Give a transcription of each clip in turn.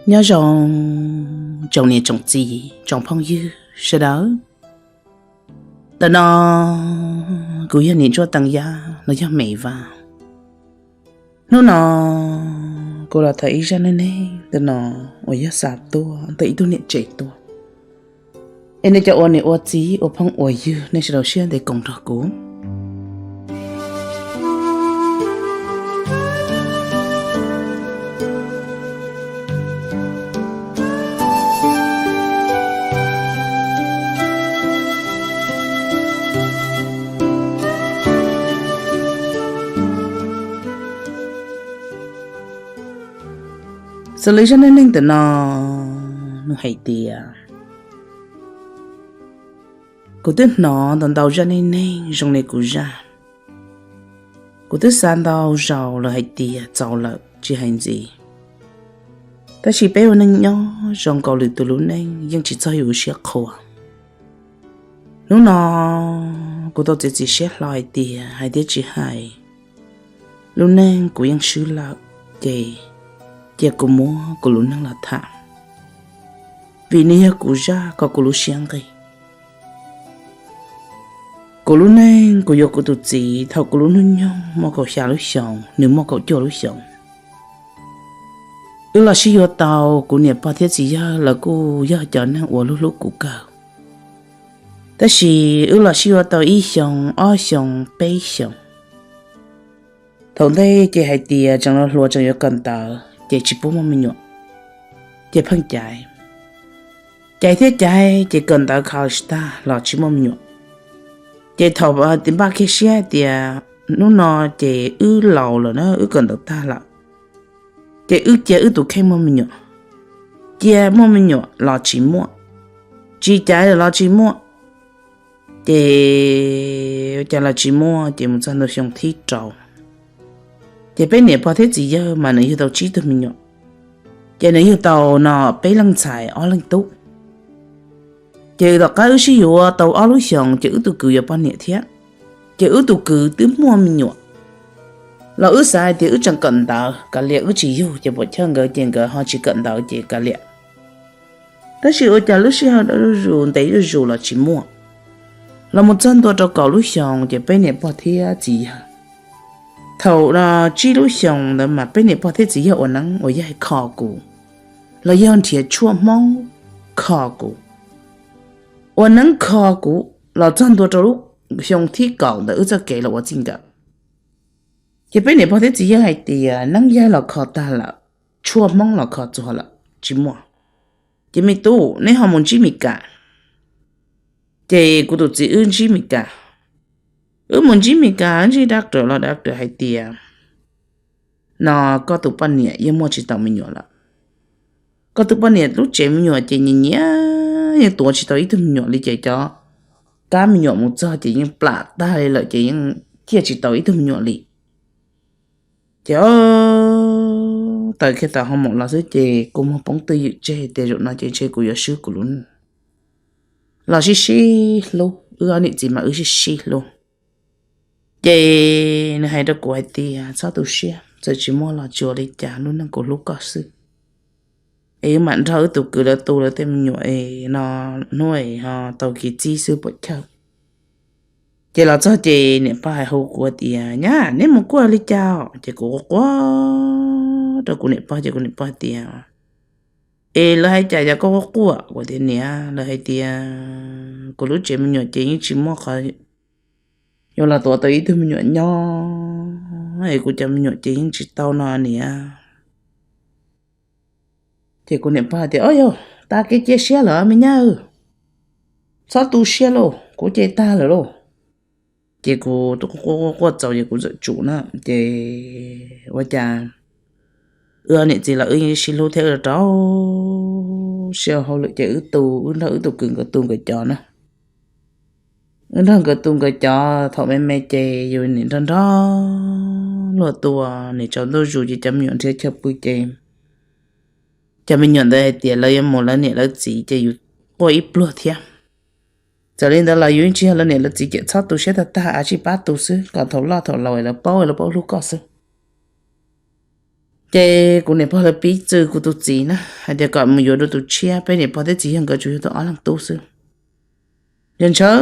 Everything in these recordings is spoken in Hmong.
Nyob zoo tsoom niam tsoom txiv tsoom phooj ywg sawv daws. Ntawm no kuv yog niam Ntsuab Teev Yaj los yog Mem Vaj. Hnub no kuv los tham ib zaj neej neeg ntawm no uas yog xa tuaj ntawm ib tug niam tsev tuaj. Es nej cov ua niam ua txiv ua phooj ua ywg nej sawv daws siab ntev koom nrog kuv. Xws li zaj neej neeg ntawm no nws hais tias, kuv twb hnov ntau ntau zaj neej neeg zoo li kuv zaj. Kuv twb xa ntau zaus lawm hais tias txaus lawm tsis hais ntxiv, tab sis peb ua neej nyob zoo nkaus lwm tus lub neej yeej tsis txog yus siab qhua. Hnub no kuv tau txiav txim siab hlo hais tias hais thiab tsis hais, lub neej kuv yeej swb lawm, ces cia kuv muab kuv lub neej los tham, vim nws yog kuv zaj kom kuv lub siab nqig. Kuv lub neej kuv yuav kuv tus txiv thaum kuv lub hnub nyoog muaj kaum xya lub xyoos, nws muaj kaum cuaj lub xyoos. Wb los sib yuav tau, kuv niam pog thiab txiv yawg lawv kuj yog cov neeg uas hlub hlub kuv kawg, tab sis wb los sib yuav tau ib xyoos ob xyoos peb xyoos. Thaum ntej ces hais tias tseem los hluas tseem yuav kawm ntawv ces tsis pub muaj me nyuam, ces pheej caiv, caiv thiab caiv ces kawm ntawv kha tsis tag los tsis muaj me nyuam. Ces thaum npaj kiag siab hais tias hnub no ces wb laus lawm na, wb kawm ntawv tag lawm, ces wb cia wb tus kheej muaj me nyuam, cia muaj me nyuam los tsis muaj, tsis caiv los tsis muaj. Ces ua cas los tsis muaj, ces mus txog ntua xyoo thib rau, ces peb niam pog thiab txiv yawg mas nws yug tau tsib tug me nyuam, ces nws yug tau no peb leej ntxhais ob leeg tub. Ces tom qab wb sib yuav tau ob lub xyoos ces wb tus kwv yuav poj niam thiab, ces wb tus kwv twb muaj me nyuam, los wb xav hais tias wb tseem kawm ntawv kav liam wb tsis yug, ces puam chawj nkawd ces nkawd ho tsis kawm ntawv ces kav liam. Tab sis ua cas lub sij hawm dawb zuj zus ntev zuj zus los tsis muaj, los mus txog ntua rau kaum lub xyoos ces peb niam pog thiab txiv yawg, thaum tsib lub xyoos ntawd mas peb niam pog thiab txiv yawg ua neeb uas yog kho kuv, los yog nrhiav tshuaj hmoob kho kuv, ua neeb kho kuv los txog ntua rau lub xyoo thib kaum ntawd wb txoj kev los ua txij nkawm. Ces peb niam pog thiab txiv yawg hais tias neeb yawg los kho tag lawm, tshuaj hmoob los kho txog lawm tsis muaj, ces me tub neb ho mus ntsib Mes Kas. Ces kuv tus txiv wb ntsib Mes Kas, wb mus ntsib Mes Kas ntsib doctor los doctor hais tias no koj tus poj niam yeej muaj tsis tau me nyuam lawm. Koj tus poj niam lub tsev me nyuam ces nyiam nyiam yeej tuav tsis tau ib tug me nyuam li, ces cov kab me nyuam mus txog ces yeej plam tag li lawm ces yeej ciaj tsis tau ib tug me nyuam li. Ces tawm kiag tawm ho mus los xwb ces kua muag poob twj ywm tseg tias zaum no ces ntshe kuv yuav swb kuv lub neej. Los sib sib hlub, wb ob niam txiv mas wb sib sib hlub. Ces nws hais rau kuv hais tias txhob tu siab, txawm tsis muaj los tsis ua li cas, lub neej kuv hlub koj xwb. Es wb mam nrog wb tus kwv lawv tu lawv tej me nyuam es no hnub es ho tau kev txib xwb puam chawj. Ces los txog ces niam pog hais hu kuv tias nyab neb mus kuaj li cas, ces kuv quaj quaj rau kuv niam pog ces kuv niam pog tias es lawv hais cas yog koj quaj quaj. Kuv tias niam, lawv hais tias kuv lub tsev me nyuam ces yeej tsis muaj qhov yuav los tuav tau ib tug me nyuam nyob es kuv cov me nyuam ces yeej tsis tau no niam. Ces kuv niam pog tias o yog tas kev cia siab lawm me nyab, txhob tu siab lauj, kuv ces tag lawm lauj. Ces kuv quaj quaj txaus ces kuv txawm tsum na. Ces ua cas wb niam txiv los wb yeej sib hlub thiab wb rau siab ua hauj lwm ces wb tu, wb nrog wb tus kwv nkawd tu nkawd cov na. Wb nrog nkawd tu nkawd cov, thaum me me ces yus nim nrog nrog luag tu, nim tsaus ntuj zus ces cov me nyuam nrhiav chaw pw ces cov me nyuam ntawd hais tias lawv yuav mus lawv niam lawv txiv ces yus quaj ib pluag thiab. Txawm li ntawd los yus yeej tsis yog lawv niam lawv txiv ces txhob tu siab tag tag, av tsij pab tu xwb kom thaum loj thaum laus lawv paub lawv paub hlub koj xwb. Ces kuv niam pog lawv pib txwv kuv tus txiv na hais tias kom mus yuav dua tus tshiab, peb niam pog thiab txiv yawg nkawd tsuas yug tau ob leeg tub xwb. Yog ntshaw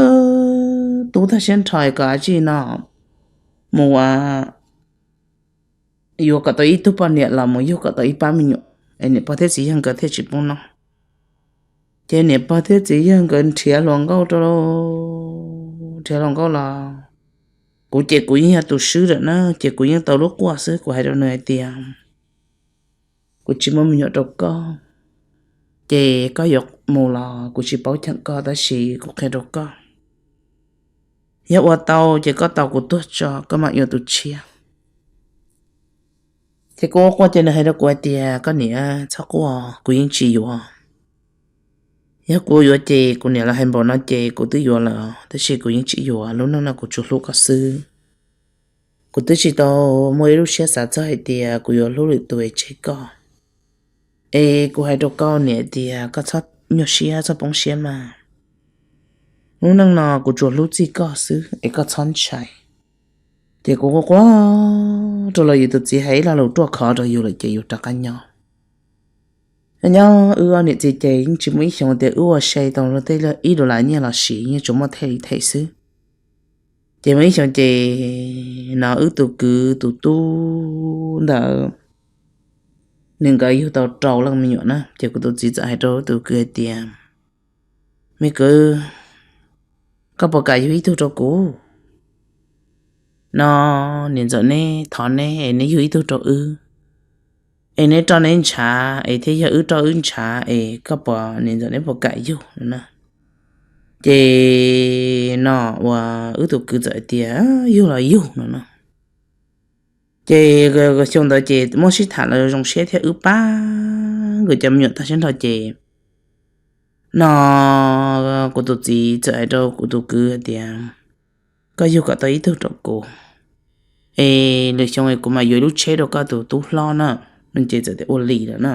tub tag siab nrho kom dab tsi no mus yuav kom tau ib tug poj niam los mus yug kom tau ib pab me nyuam, es niam pog thiab txiv yawg nkawd thiaj tsis poob noj. Ces niam pog thiab txiv yawg nkawd nrhiav hluas nkauj rau, nrhiav hluas nkauj los kuv ces kuv yeej yog tus swb lawm na, ces kuv yeej tau lub quaj xwb. Kuv hais rau nws hais tias, kuv tsis muaj me nyuam rau koj, ces koj yuav mus los kuv tsis paub cheem koj, tab sis kuv qhia rau koj, yog ua tau ces koj tau kuv tuag tso koj mam yuav tus tshiab. Ces kuv quaj quaj ces nws hais rau kuv hais tias, koj niam, txhob quaj, kuv yeej tsis yuav. Yog kuv yuav ces kuv niam los hais npaum no ces kuv twb yuav lawm, tab sis kuv yeej tsis yuav, lub neej no kuv tsuas hlub koj xwb. Kuv twb tsis tau muaj ib lub siab xav txog hais tias kuv yuav hlub lwm tus es tseg koj. Es kuv hais rau koj niam tias koj txhob nyuaj siab txhob poob siab mas, lub neej no kuv tsuas hlub txij koj xwb es koj txhob ntshai. Ces kuv quaj quaj rau los yus tus txiv hais ib lo lus ruaj khov rau yus lawm ces yus rov qab nyob. Nyob wb ob niam txiv ces yeej tsis muaj ib xyoos tias wb ua se tau tej ib dollar nyiaj los sis, yeej tsuas muaj them li them xwb. Ces muaj ib xyoos ces no wb tus kwv tus tub ntawd, nws nkawd yug tau rau leej me nyuam na, ces kuv tus txiv txawm hais rau wb tus kwv hais tias, me kwv, koj puas kam yug ib tug rau kuv? No niam ntxawm neb thov neb es neb yug ib tug rau wb, es neb roj neb ntshav es thiab yog wb roj wb ntshav es koj puas, niam ntxawm neb puas kam yug no na? Ces no uas wb tus kwv txawm hais tias yug los yug no na. Ces xyoo ntawd ces muab sib tham los zoo siab thiab wb pab nkawd cov me nyuam tag siab nrho ces no kuv tus txiv txawm hais rau kuv tus kwv hais tias, koj yug kom tau ib tug rau kuv, es lwm xyoo es kuv mam yuav ib lub tsheb rau koj tus tub hlob na. Ces txawm tias ua li lawm na.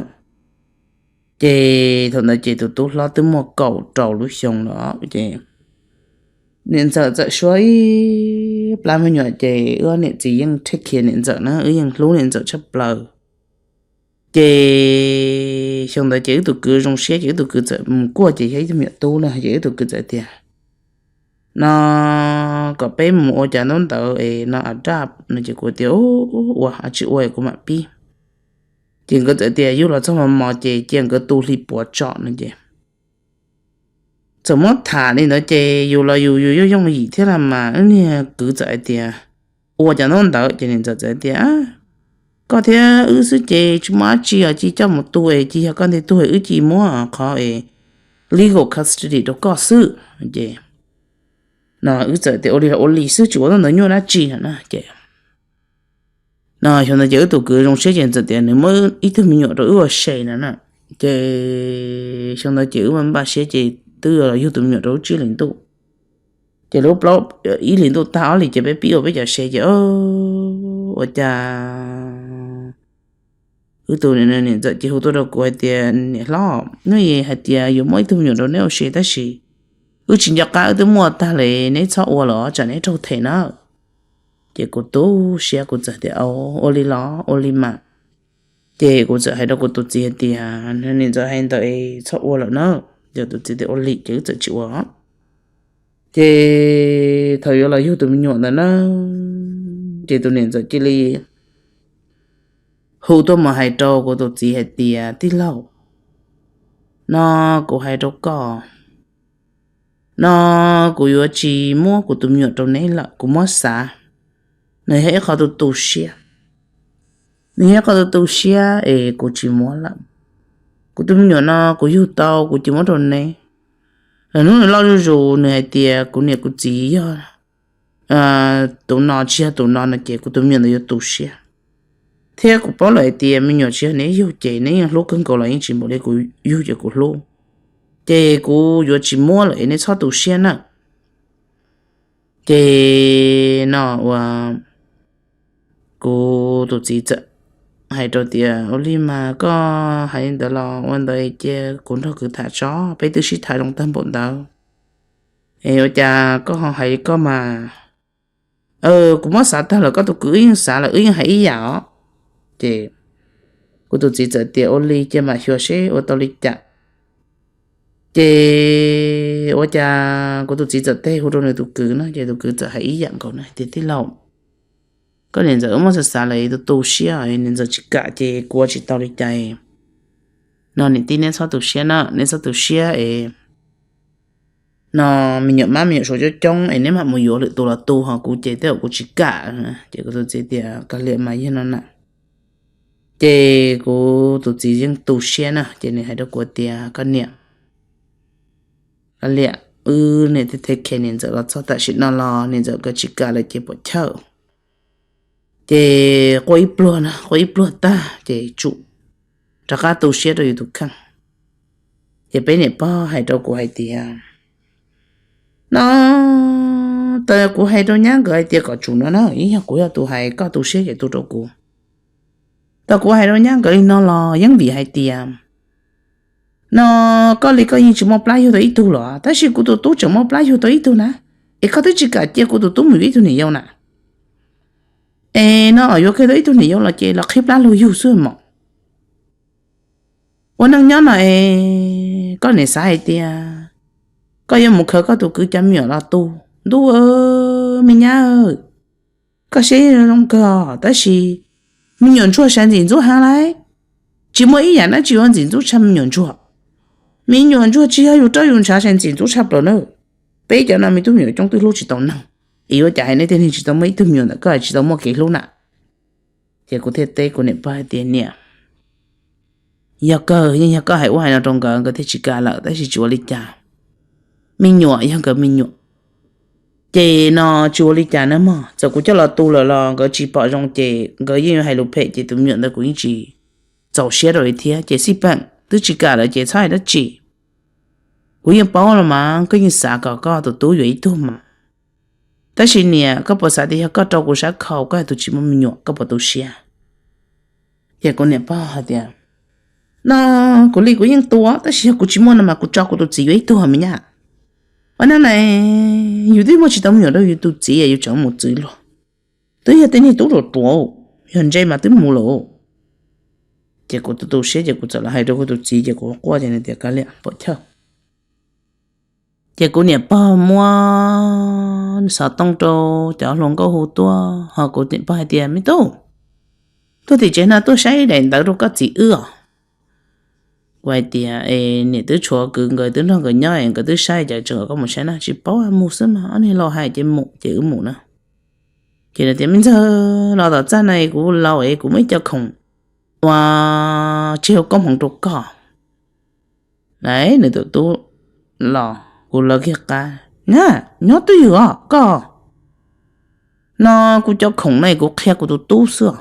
Ces thaum ntawd ces tus tub hlob twb muaj kaum rau lub xyoo lawm ces niam ntxawm txawm suav ib plab me nyuam ces wb niam txiv yeej take care niam ntxawm na, wb yeej hlub niam ntxawm tshaj plaws. Ces xyoo ntawd ces wb tus kwv zoo siab ces wb tus kwv txawm mus kuaj ces yog ib tug me nyuam tub na, ces wb tus kwv txawm tias, no kom peb mus ua cas ntaub ntawv es no a daj no ces kuv tias, ua tsis ua kuv mam pib. Ces nkawd txawm tias yug los txog mos mos ces cia nkawd tu hli puav tso no ces txawm muab tham li ntawd ces yus los yus yus yooj yooj yim thiab los mas wb niag kwv txawm hais tias, ua cas ntaub ntawv ces niam ntxawm txawm tias, koj thiab wb xwb ces tsis muaj dab tsi os, cia coj mus tu es cia yog koj ntiag tug wb cia muab qhov es legal custody rau koj xwb. Ces no wb txawm tias ua li los ua li xwb tsis ua ntaub ntawv nyuaj dab tsi no na ces no xyoo ntawd ces wb tus kwv zoo siab ces txawm tias nws muab ib tug me nyuam rau wb ua se no na. Ces xyoo ntawd ces wb npaj siab ces twb los yug tus me nyuam rau lub tsib hlis ntuj. Ces lub plaub ib hlis ntuj tag ob hlis ces peb pib ua peb cov se ces ua cas wb tus niam ntxawm ces hu tuaj rau kuv hais tias, niam hlob, neb hais tias yuav muab ib tug me nyuam rau neb ua se tab sis wb tsis nco qab, wb twb muaj tag li, neb txhob ua los tsam neb raug them na. Ces kuv tu siab kuv txawm tias, ua li los ua li mas. Ces kuv txawm hais rau kuv tus txiv hais tias, niam ntxawm hais ntawd es txhob ua lawm na. Ces tus txiv tias ua li ces wb txawm tsis ua. Ces thaum yuav los yug tus me nyuam ntawd na, ces tus niam ntxawm cia li hu tuaj mus hais rau kuv tus txiv hais tias, tij laug, no kuv hais rau koj, no kuv yuav tsis muab kuv tus me nyuam rau neb lawm, kuv muab xav, nws yog ib qho tu tu siab, nws yog ib qho tu tu siab es kuv tsis muab lawm. Kuv tus me nyuam no kuv yug tau kuv cia muab rau neb. Lawm hnub nws loj zuj zus nws hais tias kuv niam kuv txiv yog tus no tsis yog tus no no ces kuv tus me nyuam ntawd yuav tu siab. Thiab kuv paub lawm hais tias me nyuam tsis yog neb yug ces neb yeej hlub kawg nkaus los yeej tsis npaum li kuv yug ces kuv hlub. Ces kuv yuav tsis muab lawm es neb txhob tu siab na. Ces no uas kuv tus txiv txawm hais rau tias, ua li mas koj hais li ntawd los ua ntawd cia kuv nrog kwv tham tso, peb twb sib tham zoo tag npaum ntawd es ua cas koj ho hais li koj mas. Kuv muab xav tag lawm, koj tus kwv wb yeej xav lawm, wb yeej hais ib yam os. Ces Kuv tus txiv txawm tias ua li ces mam xyuas seb ua tau li cas. Ces ua cas kuv tus txiv txawm teb hu rau nws tus kwv no ces tus kwv txawm hais ib yam nkaus na tias tij laug, koj niam ntxawm muaj xav xav lawm tu tu siab, niam ntxawm tsis kam ces kuv ua tsis tau li cas. No niam tij neb txhob tu siab na, neb txhob tu siab es no me nyuam mab me nyuam suav coob coob es neb mam mus yuav lwm tus los tu, ho kuv ces tej zaum kuv tsis kam. Ces kuv tus txiv tias koj liam mas yog no na. Ces kuv tus txiv yeej tu siab na ces nws hais rau kuv tias koj niam, koj liam, wb niam thiaj them khe niam ntxawm los txog tam sim no los niam ntxawm nkawd tsis kam lawm ces pom chawj. Ces quaj ib pluag na, quaj ib pluag tag ces tsum rov qab tu siab rau yus tus kheej. Ces peb niam pog hais rau kuv hais tias no, tas kuv hais rau nyab nkawd hais tias kom tsum no na, ib yog kuv yog tus hais, koj tu siab ces tu rau kuv. Tas kuv hais rau nyab nkawd li no los yeej vim hais tias no koj li koj yeej tsis muaj plab yug tau ib tug los tab sis kuv tus tub tseem muaj plab yug tau ib tug na, es koj twb tsis kam cia kuv tus tub mus yuav ib tug niam yau na. Es no yuav kiag tau ib tug niam yau los ces los qhib plab lug yug xwb mos. Ua neej nyob no es koj niam xav hais tias koj yuav mus khaws koj tus kwv cov me nyuam los tu. Ntuj, me nyab, koj siab zoo kawg tab sis me nyuam ntsuag sai ntxim ntxub heev lauj. Tsis muaj ib yam dab tsi yuav ntxim ntxub tshaj me nyuam ntsuag. Me nyuam ntsuag tsis yog yus roj yus ntshav sai ntxim ntxub tshaj plaws na. Peb cov no me tub me nyuam coob twb hlub tsis tau neeg, es yuav cas hais nej tej neeg tsis tau muaj ib tug me nyuam ntawm koj tsis tau muaj kev hlub na. Ces kuv thiaj teb kuv niam pog hais tias niam, yog kawg yeej yog koj hais ua hais no rau nkawd, nkawd thiaj tsis kam lawm tab sis tsis ua li cas. Me nyuam yog nkawd me nyuam, ces no tsis ua li cas na mog, txawm kuv coj los tu lawm los nkawd tsis pom zoo ces nkawd yeej yuav hais lus phem ces tus me nyuam ntawd kuv yeej tsis txaus siab rau li thiab. Ces xij peem twb tsis kam lawm ces txhob hais dab tsi. Kuv yeej paub los mas koj yeej xav kom koj tus tub yuav ib tug mas, tab sis niam, koj puas xav tias yog koj rau kuv sab khau koj yog tus tsis muaj me nyuam koj puas tu siab? Ces kuv niam pog hais tias no kuv li kuv yeej tu tab sis yog kuv tsis muaj no mas kuv tso kuv tus txiv yuav ib tug me nyab. Ua neej na, yus twb muaj tsis tau me nyuam rau yus tus txiv yus tseem mus txwv luag. Twb yog tej niag tub ruam ruam, yog ntse mas twb mus lawm. Ces kuv tu tu siab ces kuv txawm los hais rau kuv tus txiv ces kuv quaj ces nws tias kav liam pom chawj. Ces kuv niam pog muab xov tooj rau cov hluas nkauj hu tuaj, ho kuv niam pog hais tias me tub, tuaj tim tsev no tuaj saib daim ntawv rau koj txiv wb os. Kuv hais tias es niam twb tshuav kwv nkawd twb nrog nkawd nyob es nkawd twb saib ces tseem kom koj mus saib na, tsis paub mus xwb mas ob niag laus hais ces mus ces wb mus na. Ces nws tias me ntxawg, los tom txaj no kuv laus es kuv muaj ib co khoom ua tseg ua koob hmoov rau koj. Nws tus tub los kuv lawv kiag qab na, nyob twj ywm os koj, no kuv cov khoom no kuv qhia kuv tus tub xwb.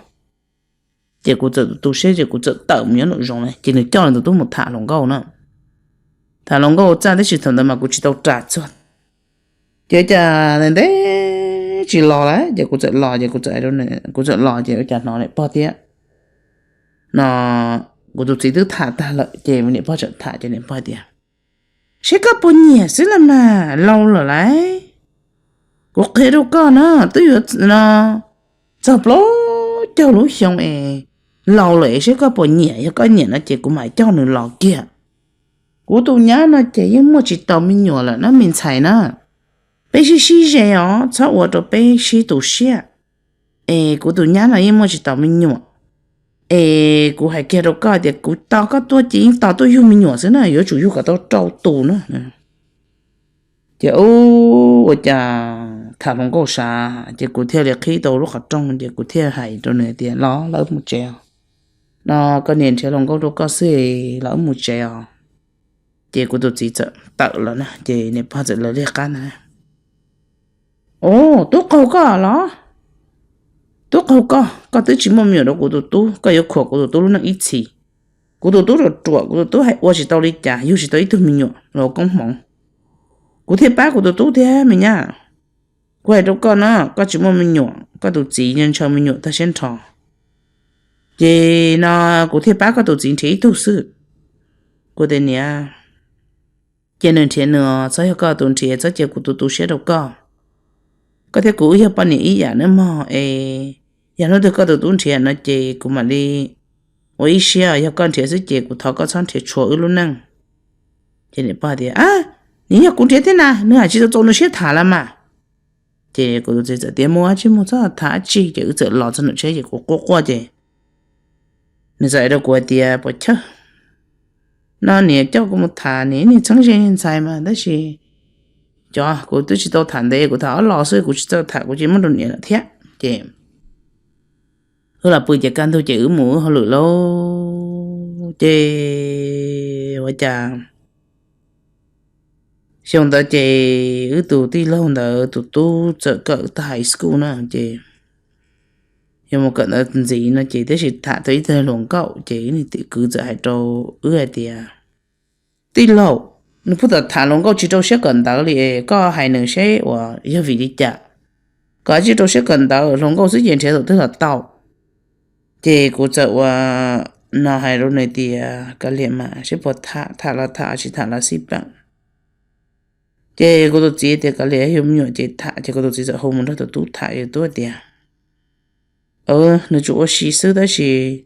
Ces kuv txawm tu siab ces kuv txawm tawm mus nyob nraum zoov na ces nws coj nws tus tub mus tham hluas nkauj na. Tham hluas nkauj txaj tab sis thaum ntawd mas kuv tsis tau ras txog. Ces cas ntev tsis los lawm ces kuv txawm los ces kuv txawm los ces ua cas hnov niam pog thiab no, kuv tus txiv twb tham tag lawm ces niam pog txawm tham ces niam pog tias seb koj puas nyiam xwb los mas, laus lawm lauj. Kuv qhia rau koj na, twb yuav no txog plaub caug lub xyoo es laus lawm es seb koj puas nyiam, yog koj nyiam no ces kuv mam coj nws los kiag. Kuv tus nyab no ces yeej muaj tsis tau me nyuam lawm na me ntxhais na. Peb sib sib ze os, txhob ua rau peb sib tu siab. Es kuv tus nyab no yeej muaj tsis tau me nyuam, es kuv hais kiag rau koj tias kuv tos koj tuaj ces yeej tos tuaj yug me nyuam xwb na, yuav tsum yug kom tau rau tus na. Ces ua cas tham hluas nkauj sav ces kuv thiaj li qhib tau lub qhov rooj ces kuv thiaj hais rau nws tias los lawv mus tsev os. No koj niam nrhiav hluas nkauj rau koj xwb, lawv mus tsev os. Ces kuv tus txiv txawm tawm los na ces niam pog txawm lawv liag qab na. Ua, tub qaug koj los? Tub qaug koj, koj twb tsis muaj me nyuam rau kuv tus tub, koj yuav khuam kuv tus tub lub neej ib txhis. Kuv tus tub ruam ruam, kuv tus tub hais ua tsis tau li cas, yug tsis tau ib tug me nyuam los koob hmoov. Kuv thiaj pab kuv tus tub thiab me nyab. Kuv hais rau koj no, koj tsis muaj me nyuam, koj tus txiv ntshaw me nyuam tag siab nrho. Ces no kuv thiaj pab koj tus txiv nrhiav ib tug xwb. Kuv tias niam, ces nws nrhiav nws, txhob yog koj tus nrhiav, txhob cia kuv tu tu siab rau koj. Koj thiab kuv wb yog poj niam ib yam nawb mog es, yog hnub twg koj tus tub nrhiav no ces kuv mam li ua ib siab, yog koj nrhiav xwb ces kuv thov koj txhob nrhiav tshuav wb lub neej. Ces niam pog tias, Nws yog kuv nrhiav thiab na, nws haj tsis tau txaus nws siab tham los mas. Ces kuv tus txiv txawm tias, Mus, tsis mus txog tham tsis, ces wb txawm los txog nram tsheb ces kuv quaj quaj ces nws txawm hais rau kuv hais tias, Puas chawj, no niam coj kuv mus tham niam ib niag txheeb ze niag ntxhais mas, tab sis cov kuv twb tsis tau tham ntev, kuv tham ob los xwb kuv tsis txawj tham, kuv cia muab rau niam lawm thiab. Ces wb los pw ces kaj ntug ces wb mus wb hauj lwm lauj. Ces ua cas xyoo ntawd ces wb tus tij laug ntawd tus tub txawm kawm tag high school na, ces yog mus kawm ntawd ntxiv no ces tab sis tham tau ib tug hluas nkauj, ces wb niag kwv txawm hais rau wb hais tias, Tij laug, nws pheej tham hluas nkauj tsis rau siab kawm ntawv li, koj hais nws seb uas yog vim li cas, kom tsis rau siab kawm ntawv, hluas nkauj xwb ces nrhiav thaum twg los tau. Ces kuv txawm ua no hais rau nws tias, Kav liam mas, seb puas tham, tham los tham, tsis tham los xij peem. Ces kuv tus txiv tias, Kav liam, yog me nyuam ces tham. Ces kuv tus txiv txawm hu mus nrog tus tub tham, tus tub tias, Nws tsuas ua si xwb tab sis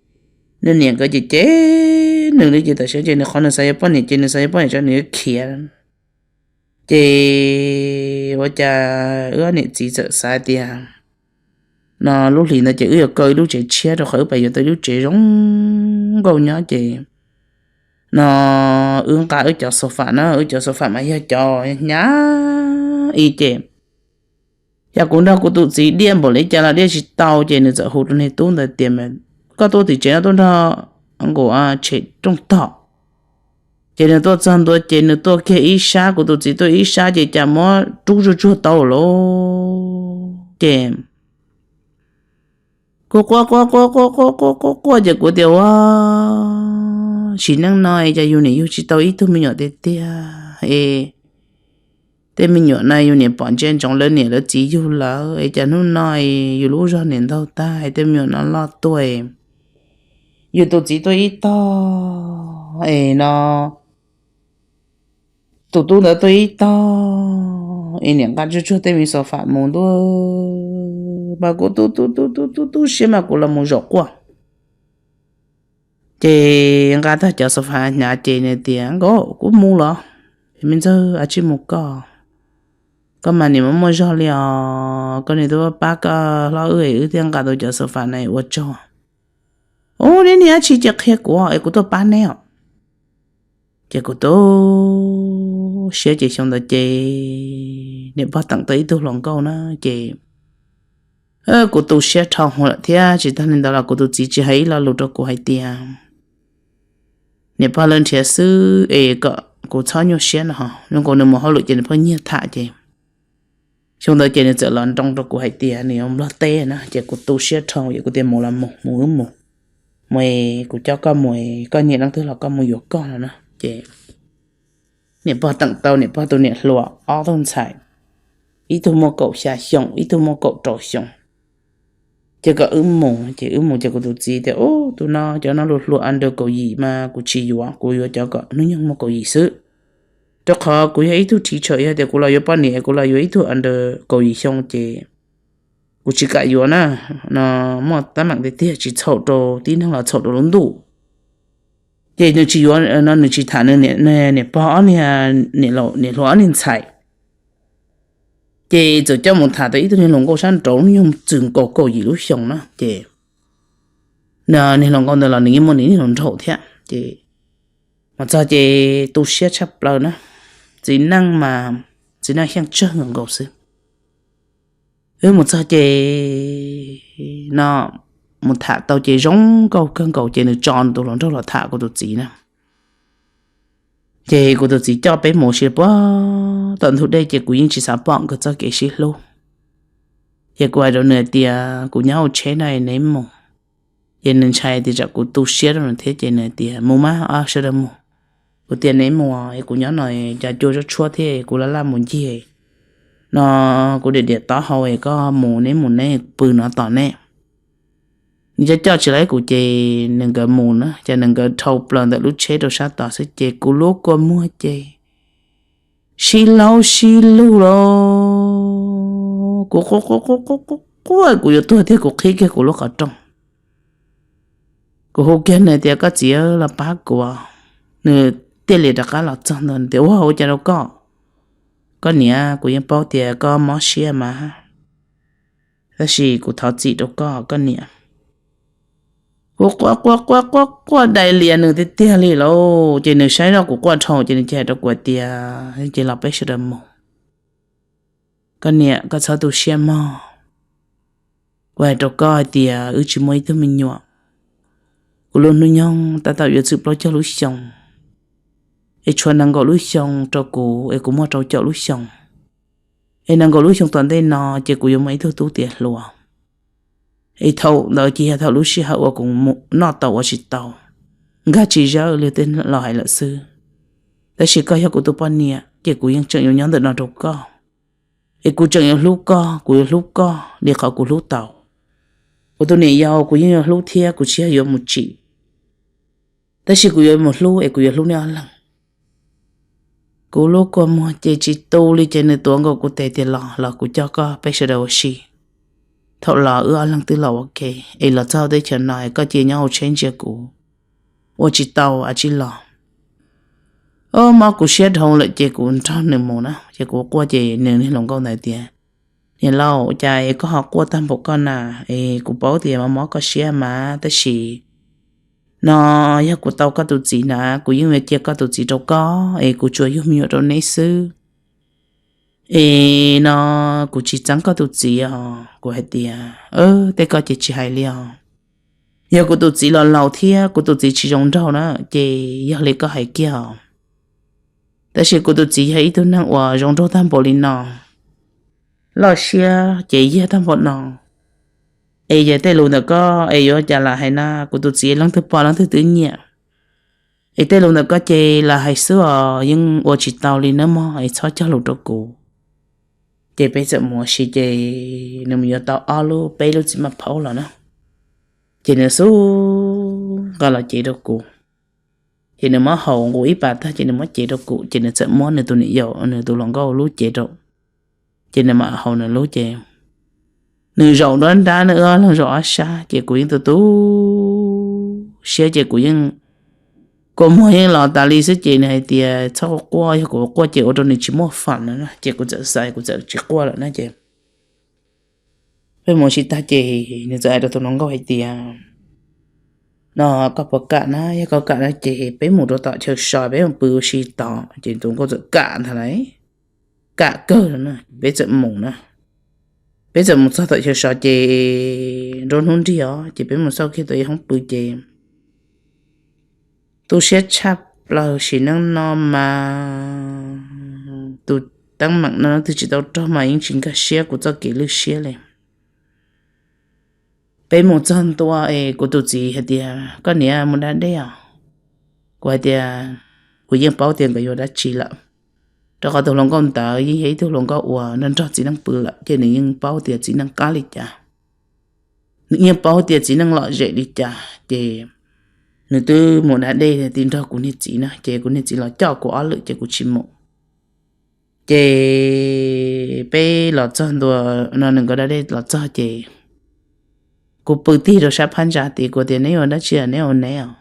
nws niam nkawd ces cem nws li, ces tam sim ces nws qhov nws xav yuav poj niam ces nws xav yuav poj niam tso nws yuav khiav. Ces ua cas wb ob niam txiv txawm xav tias, No lub hlis ntawd ces wb yuav kaw ib lub tsev tshiab rau qhov wb pab yuav tau ib lub tsev zoo nkauj nyob ces no wb nqa wb cov xo fam na, wb cov xo fam mas yog cov hnyav ib ces yog kuv nrog kuv tus txiv diaj npaum li cas los diaj tsis tau. Ces nws txawm hu rau niag tub ntawd tias, Koj tuaj tim tsev no tuaj nrog nkaus tshem rooj tog. Ces nws tuaj txog ntua ces nws tuaj kiag ib sab, kuv tus txiv tuaj ib sab ces cas muab rub zuj tsuag tau lawm. Ces kuv quaj quaj quaj quaj quaj quaj quaj ces kuv tias, Ua, sim neej no es cas yus niam yug tsis tau ib tug me nyuam tiag tiag es tej me nyuam no yus niam pom ntsia ntsoov lawv niam lawv txiv yug lawm es cas hnub no yus lub zog niam ntaug tag es tej me nyuam no loj tuaj, yus tus txiv tuaj ib tog es no tus tub ntawd tuaj ib tog es niam nqa tsuj tsuag tej me xo fam mus ntua, mas kuv tu tu tu tu tu tu siab mas kuv los mus zaum quaj. Ces nqa tag cov xo fam hnyav ces nws tias, Nkaus kuv mus los, me ntxawg, a tsij mus koj, koj mas niam muaj muaj zog li os, koj niam tuaj pab koj hlob wb es wb thiaj nqa tau cov xo fam na, ua tsaug. Ua, neb niam dab tsi ces qhia kuv es kuv tuaj pab neb os. Ces kuv tu siab ces xyoo ntawd ces niam pog teem tau ib tug hluas nkauj na ces kuv tu siab dhau hwv lawm thiab. Tsis tag li ntawd los kuv tus txiv tsis hais ib lo lus rau kuv hais tias niam pog lawv nrhiav xwb es kom kuv txhob nyuaj siab no. Zoo nkaus nws mus hauj lwm ces nws pheej nyiag tham ces xyoo ntawd ces nws txawm los nroo rau kuv hais tias nws yuav nplog teb na, ces kuv tu siab dhau ces kuv tias mus los mus, mus wb mus, mus es kuv coj koj mus, koj nyiam leej twg los koj mus yuav koj no na. Ces niam pog teem tau niam pog tus niam hluas ob tug ntxhais, ib tug muaj kaum xya xyoo, ib tug muaj kaum rau xyoo. Ces kom wb mus, ces wb mus ces kuv tus txiv tias, Ub, tus no cov no luag hluas under kaum yim mas kuv tsis yuav, kuv yuav cov kom hnub nyoog muaj kaum yim xwb. Rau qhov kuv yog ib tug thiv tsham, yog tias kuv los yuav poj niam kuv los yuav ib tug under kaum yim xyoo ces kuv tsis kam yuav na, no muaj teeb meem tiag tiag, tsis txhaum rau tib neeg los txhaum rau lub ntuj. Ces nws tsis yuav no, nws tsis tham nws niam pog ob niag, niam hluas ob niag ntxhais. Ces txawm coj mus tham tau ib tug niag hluas nkauj sab nraud, hnub nyoog txwm nkaus kaum yim lub xyoo na. Ces niag hluas nkauj ntawd los nws yeej muaj nws niag hluas nraug thiab. Ces mus txog ces tu siab tshaj plaws na, txiv neej mas txiv neej xyeej tsawg nkaus xwb. Wb mus txog ces no mus tham tau ces zoo nkauj kawg nkaus ces nws tso nws tus hluas nraug los tham kuv tus txiv na. Ces kuv tus txiv coj peb mus ua si puag tom ntug dej ces kuv yeej tsis xav pom nkawd txoj kev sib hlub. Ces kuv hais rau nws tias kuv nyob hauv tsheb no neb mus. Ces nws ntshai tias tsam kuv tu siab rau nws thiab ces nws tias mus mas, sawv daws mus. Kuv tias neb mus es kuv nyob no cas cua tshuab thiab kuv laj laj mus ncig no, kuv diam diam taub hau es koj mus, neb mus neb pw no tos neb. Nws coj coj tsis los ib kuv ces nws nkawd mus na, ces nws nkawd dhau plaws ntawm lub tsheb rau sab tod xwb ces kuv lub kua muag ces sib laub sib lug los kuv quaj quaj quaj quaj quaj, kuv yuav tuag thiab kuv qhib kiag kuv lub qhov rooj. Kuv hu kiag nws tias, koj txiv, los pab kuv. Nws thiaj li rov qab los txog ntawd tias, ua, ua cas rau koj? Koj niam, kuv yeej paub tias koj mob siab mas, tab sis kuv thov txim rau koj, koj niam. Kuv quaj quaj quaj quaj quaj dai lias nws tiag tiag li lauj. Ces nws saib zoj kuv quaj dhau ces nws cia hais rau kuv tias, ces los peb sawv daws mus. Koj niam, koj txhob tu siab mog. Kuv hais rau koj hais tias wb tsis muaj ib tug me nyuam. Kuv lub hnub nyoog tab tom yuav txwm plaub caug lub xyoo, es tshuav nees nkaum lub xyoo rau kuv es kuv muaj rau caum lub xyoo. Es nees nkaum lub xyoo tom ntej no ces kuv yuav muaj ib tug tub tiav hluas. Es thaum ntawd ces yog thaum lub sij hawm uas kuv noj tau ua tsis tau, nkag tsis zawj li tej laus hais lawm xwb. Tab sis koj yog kuv tus poj niam ces kuv yeej tseem yuav nyob ntawm no rau koj. Es kuv tseem yuav hlub koj, kuv yuav hlub koj li qhov kuv hlub tau. Kuv tus niam yau kuv yeej yuav hlub thiab kuv tsis yog yuav mus tsim, tab sis kuv yuav mus hlub es kuv yuav hlub nej ob leeg. Kuv lub kua muag ces tsis tu li ces nws tuav nkaus kuv tes tias los los kuv coj koj peb sawv daws ua si. Thaum los wb ob leeg twb los ua ke, es los txog teb chaws no koj cia nyob hauv tsheb ntsia kuv, ua tsis tau a tsis los. Mob kuv siab dhau lawm ces kuv nrog nws mus na, ces kuv quaj ces nws niag hluas nkauj ntawd tias, niam laus, cas es koj ho quaj tag npaum koj na? Es kuv paub tias mob mob koj siab mas, tab sis no yog kuv tau koj tus txiv na, kuv yeej yuav cia koj tus txiv rau koj, es kuv tsuas yug me nyuam rau neb xwb. Es no kuv tsis txeeb koj tus txiv os. Kuv hais tias, tej koj ces tsis hais li os. Yog kuv tus txiv los laus thiab kuv tus txiv tsis zoo nraug na, ces yog li koj hais kiag os. Tab sis kuv tus txiv yog ib tug neeg uas zoo nraug tag npaum li no, loj siab ces yog tag npaum no. Es yog tej lus ntawm koj es yuav cas lam hais na, kuv tus txiv leej twg pom leej twg twb nyiam. Es tej lus ntawm koj ces lam hais xwb os, yeej ua tsis tau li nawb mog, es txhob cog lus rau kuv. Ces peb txawm mus ua si ces nws mus yuav tau ob lub peb lub txiv maj phaub los na, ces nws xub nqa los cev rau kuv. Ces nws muab haus nqus ib pas tag ces nws muab cev rau kuv, ces nws txawm muab nws tus niam yau, nws tus hluas nkauj lub cev rau, ces nws mam haus nws lub ces nws zaum nruab nrab, nws ob leeg zaum ob sab, ces kuv yeej tu tu siab ces kuv yeej, kua muag yeej los tas li xwb ces nws hais tias txhob quaj, yog kuv quaj ces ua rau nws tsis muaj fam no, ces kuv txawm xav kuv txawm tsis quaj lawm na ces peb mus ua si tag ces nws txawm hais rau tus hluas nkauj hais tias, no koj puas kam na, yog koj kam no ces peb mus rau tom chaw so peb mus pw ua si tod. Ces tus nkauj txawm kam ntag lauj, kam kawg no na, peb txawm mus na. Peb txawm mus txog tom chaw so ces nruab hnub nrig os, ces peb mus xauj kiag tau ib hoob pw ces tu siab tshaj plaws, sim neej no mas tus teeb meem no twb tsis tau raug mas yeej tsis nkag siab kuv txoj kev lwj siab li. Peb mus txog ntua es kuv tus txiv hais tias koj niam mus da dej os. Kuv hais tias kuv yeej paub tias nkawd yuav dab tsi lawm, rau qhov tus hluas nkauj ntawd yeej yog ib tug hluas nkauj uas nrog nrog txiv neej pw lawm ces nws yeej paub tias txiv neej qab li cas, nws yeej paub tias txiv neej lom zem li cas ces nws twb mus da dej ti nrog kuv niag txiv na, ces kuv niag txiv los coj kuv ob lwm ces kuv tsis mus. Ces peb los txog ntua no nws nkawd da dej los txog ces kuv pw tig rau sab phab ntsa tid, kuv tias neb ua dab tsi neb ua neb os.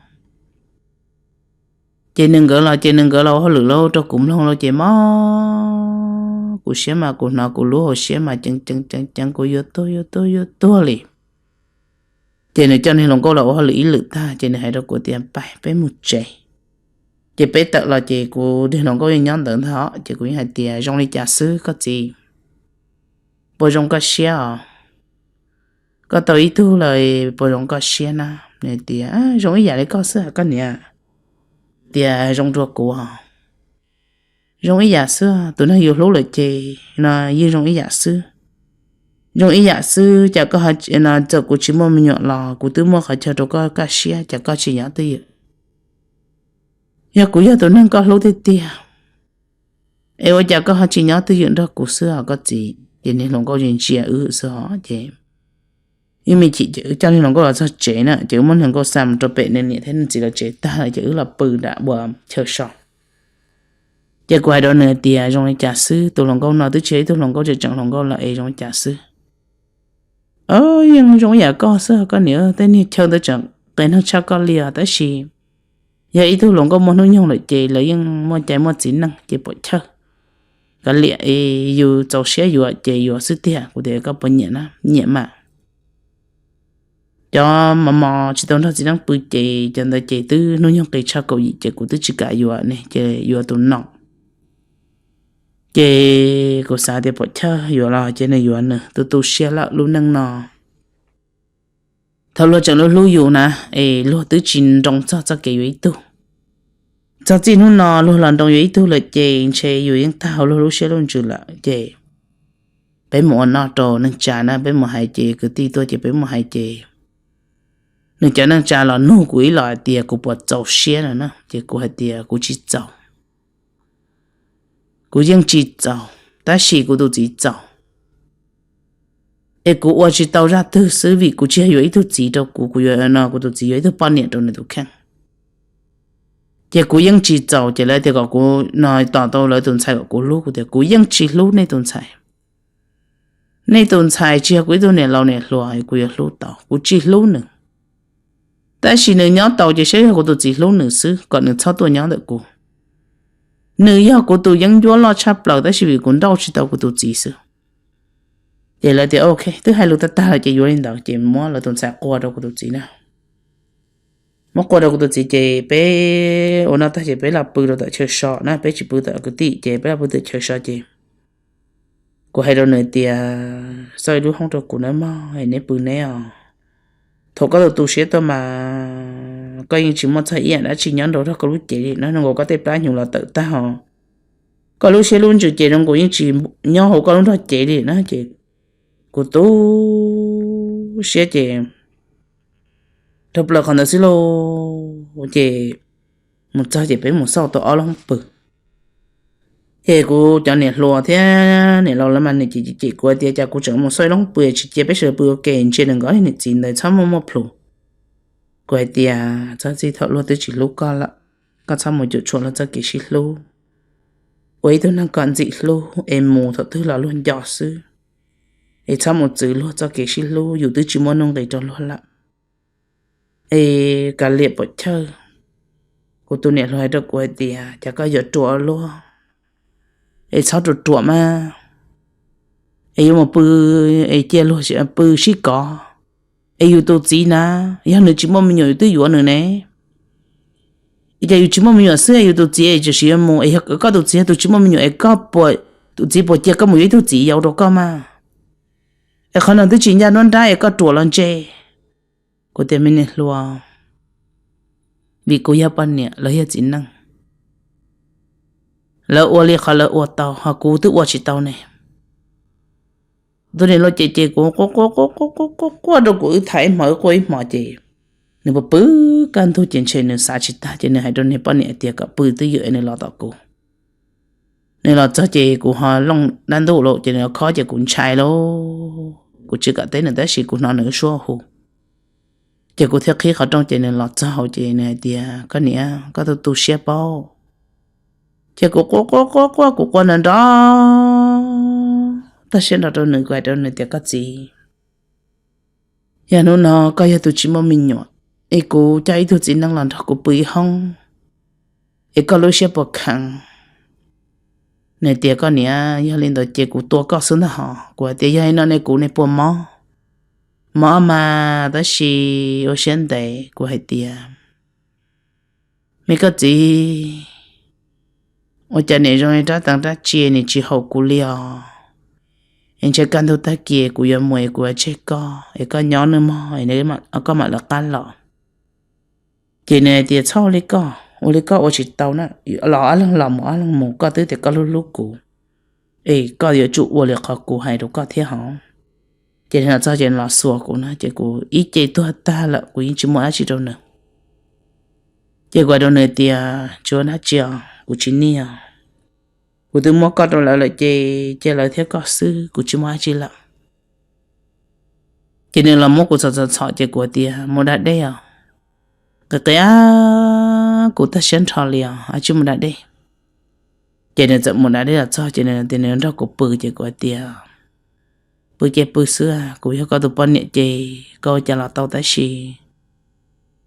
Ces nws nkawd los ces nws nkawd los ua hauj lwm lauj, rau kuv mloog lauj ces mob kuv siab mas kuv hnov kuv lub hauv siab mas ceev ceev ceev ceev, kuv yuav tuag yuav tuag yuav tuag li. Ces nws coj niag hluas nkauj los ua hauj lwm ib lwm tag ces nws hais rau kuv tias pais peb mus tsev. Ces peb tawm los ces kuv niag hluas nkauj yeej nyob ntawd ntag, ces kuv yeej hais tias zoo li cas xwb koj txiv, puas zoo koj siab os? Koj tau ib tug lawm puas zoo koj siab na? Nws tias zoo ib yam li koj xwb koj niam. Tias zoo dua kuv os. Zoo ib yam xwb, tus neeg yus hlub lawm ces no yeej zoo ib yam xwb. Zoo ib yam xwb, cas koj, txawm kuv tsis muaj me nyuam los kuv twb muaj qhov chaw rau koj kaj siab, cas koj tsis nyob twj ywm? Yog kuv yog tus neeg koj hlub tiag tiag es ua cas koj ho tsis nyob twj ywm nrog kuv xwb os koj txiv? Ces niag hluas nkauj ntsia wb xwb os. Ces ib me chim ces wb coj niag hluas nkauj los txog tsev na, ces wb muab niag hluas nkauj xa mus rau pem nws niam thiab nws txiv lawv tsev tag lawm ces wb los pw nram ua chaw so. Ces kuv hais rau nws tias zoo li cas xwb, tus hluas nkauj no twb tsis yog ib tug hluas nkauj tseem tseem hluas nkauj lawm es zoo li cas xwb? Yeej zoo ib yam koj xwb koj niam, tej niag chaw ntawd tseem qe noj tshaj koj li os, tab sis yog ib tug hluas nkauj muaj hnub nyoog lawm ces lawv yeej muaj cai muaj txiv neej ces pom chawj. Kav liam, yus txaus siab yuav ces yuav xwb tiag. Kuv tias koj puas nyiam na? Nyiam mas. Cov mos mos tsis tau nrog txiv neej pw ces cov ntawd ces twb hnub nyoog qis tshaj kaum yim ces kuv twb tsis kam yuav ne, ces yuav tus no. Ces kuv xav tias pom chawj yuav los ces nws yuav nws, tu tu siab lawm lub neej no. Thaum luag tseem hlub hlub yus na, es luag twb tsis nroo txog txoj kev yuav ib tug. Txog txij hnub no luag los nroo yuav ib tug lawm ces ntshe yus yeej tag hauv luag lub siab lub ntsws lawm ces peb mus ua noj rau neej tsa na, peb mus hais ces kwv tij tuaj ces peb mus hais ces nws cov neej tsa los nug kuv ib los hais tias kuv puas txaus siab no na, ces kuv hais tias kuv tsis txaus. Kuv yeej tsis txaus, tab sis kuv tus txiv txaus. Es kuv ua tsis tau zaj twg xwb vim kuv tsis yog yuav ib tug txiv rau kuv, kuv yuav no kuv tus txiv yuav ib tug poj niam rau nws tus kheej. Ces kuv yeej tsis txaus, ces lawv tias kom kuv no tos tau lawv tus ntxhais kom kuv hlub, kuv tias kuv yeej tsis hlub nej tus ntxhais. Nej tus ntxhais tsis yog kuv ib tug niam laus niam hluas kuv yuav hlub tau, kuv tsis hlub nws. Tab sis nws nyob tau ces saib yog kuv tus txiv hlub nws xwb, kom nws txhob tuaj nyob ntawm kuv. Nws yog kuv tus yeeb ncuab loj tshaj plaws tab sis vim kuv nrauj tsis tau kuv tus txiv xwb. Ces lawv tias ok, twb hais lus tag tag lawm ces yuav li ntawd, ces muab lawv tus ntxhais qua rau kuv tus txiv na. Muab qua rau kuv tus txiv ces peb ua noj tag ces peb los pw rau tom chaw so na, peb tsis pw tom kwv tij ces peb los pw tom chaw so ces kuv hais rau nws tias xauj ib lub hoob rau kuv nawb mog, neb pw neb os. Thaum koj tu tu siab tuaj mas koj yeej tsis muaj txog ib yam dab tsi nyob nrog koj lub cev li na, nkaus koj tej plab hnyuv los tawm tag os. Koj lub siab lub ntsws ces zoo nkaus yeej tsis nyob hauv koj lub nrog cev li na, ces kuv tu siab ces rau plaws qhov ntawd xwb lauj, ces mus txog ces peb mus xauj tau ob lub hoob pw. Ces kuv cov niam hluas thiab niam laus lawv mas nws cem cem kuv tias cas kuv tseem mus xauj ib lub hoob pw tsis cia peb sawv daws pw ua ke, ntsia nws nkawd niam txiv ntawd txhob muaj muaj plhus. Kuv hais tias txhob txij, thaum luag twb tsis hlub koj lawm, koj txhob mus cuam tshuam luag txoj kev sib hlub. Ua ib tug neeg kom ntxim hlub es mus thaum twg los luag nco xwb, es txhob mus txwv luag txoj kev sib hlub, yus twb tsis muaj nuj nqis rau luag lawm. Es kav liam pom chawj. Kuv tus niam hluas hais rau kuv hais tias cas koj yuav ruam luag, es txhob ruam ruam mas, es yuav mus pw, es cia luag pw sib kov. Es yus tus txiv na, yog nws tsis muaj me nyuam yus twb yuav nws ne. Es cas yus tsis muaj me nyuam xwb yus tus txiv es tseem yuav mus, es yog koj tus txiv yog tus tsis muaj me nyuam es koj, tus txiv puas cia koj mus yuav ib tug txiv yau rau koj mas? Es qhov no twb tsis ncaj nruab nrab es koj ruam los ntse. Kuv tias me niam hluas, vim kuv yog poj niam lawv yog txiv neej, lawv ua li qhov lawv ua tau ho kuv twb ua tsis tau ne. Tus niam hluas ces ces kuv quaj quaj quaj quaj quaj quaj rau kuv wb tham ib hmos wb quaj ib hmos ces nws pw pw kaj ntug ces ntshe nws xav tsis tag ces nws hais rau niag poj niam tias kom pw twj ywm es nws los tom kuv. Nws los txog ces kuv ho looj dab ntuj lawm ces nws khob ces kuv ntshai lauj, kuv tsis kam teb nws tab sis kuv hnov nws suab hu. Ces kuv thiaj qhib qhov rooj ces nws los txog hauv ces nws hais tias koj niam, koj tu tu siab paub. Ces kuv quaj quaj quaj quaj kuv quaj nrov nrov tag siab nrov rau nws, kuv hais rau nws tias koj txiv, yog hnub no koj yog tus tsis muaj me nyuam, es kuv coj ib tug txiv neej los nrog kuv pw ib hoob, es koj lub siab puas kheev? Nws tias koj niam, yog li ntawd ces kuv tua koj xwb ntag hos. Kuv hais tias yog li no ne kuv ne puas mob? Mob mas tab sis ua siab ntev. Kuv hais tias me koj txiv, ua cas niam zoo li rab teev rab tsia, niam tsis haum kuv li os. Es ntshe kaj ntug tag kis kuv yuav mus es kuv yuav tseg koj es koj nyob nawb mog, koj mam lawv qab los. Ces nws hais tias txhob ua li koj, ua li koj ua tsis tau na, los ob leeg los mus ob leeg mus, koj twb tias koj hlub hlub kuv, es koj yuav tsum ua li qhov kuv hais rau koj thiab hos. Ces nws los txog ces nws los xuas kuv na ces kuv ib ce tuag tag lawm, kuv yeej tsis muaj dab tsi rau nws. Ces kuv hais rau nws tias tsis ua dab tsi os, kuv tsis niaj os, kuv twb muab koj rau lawv lawm ces cia lawv thiab koj xwb, kuv tsis muaj dab tsi lawm. Ces nws los muab kuv txhom txhom txhom ces kuv tias mus da dej os. Qis qis, kuv tag siab nrho li os, tsis mus da dej. Ces nws txawm mus da dej los txog ces nws tias nws nrog kuv pw ces kuv tias pw ces pw xwb, kuv yog koj tus poj niam ces koj ua cas los tau tab sis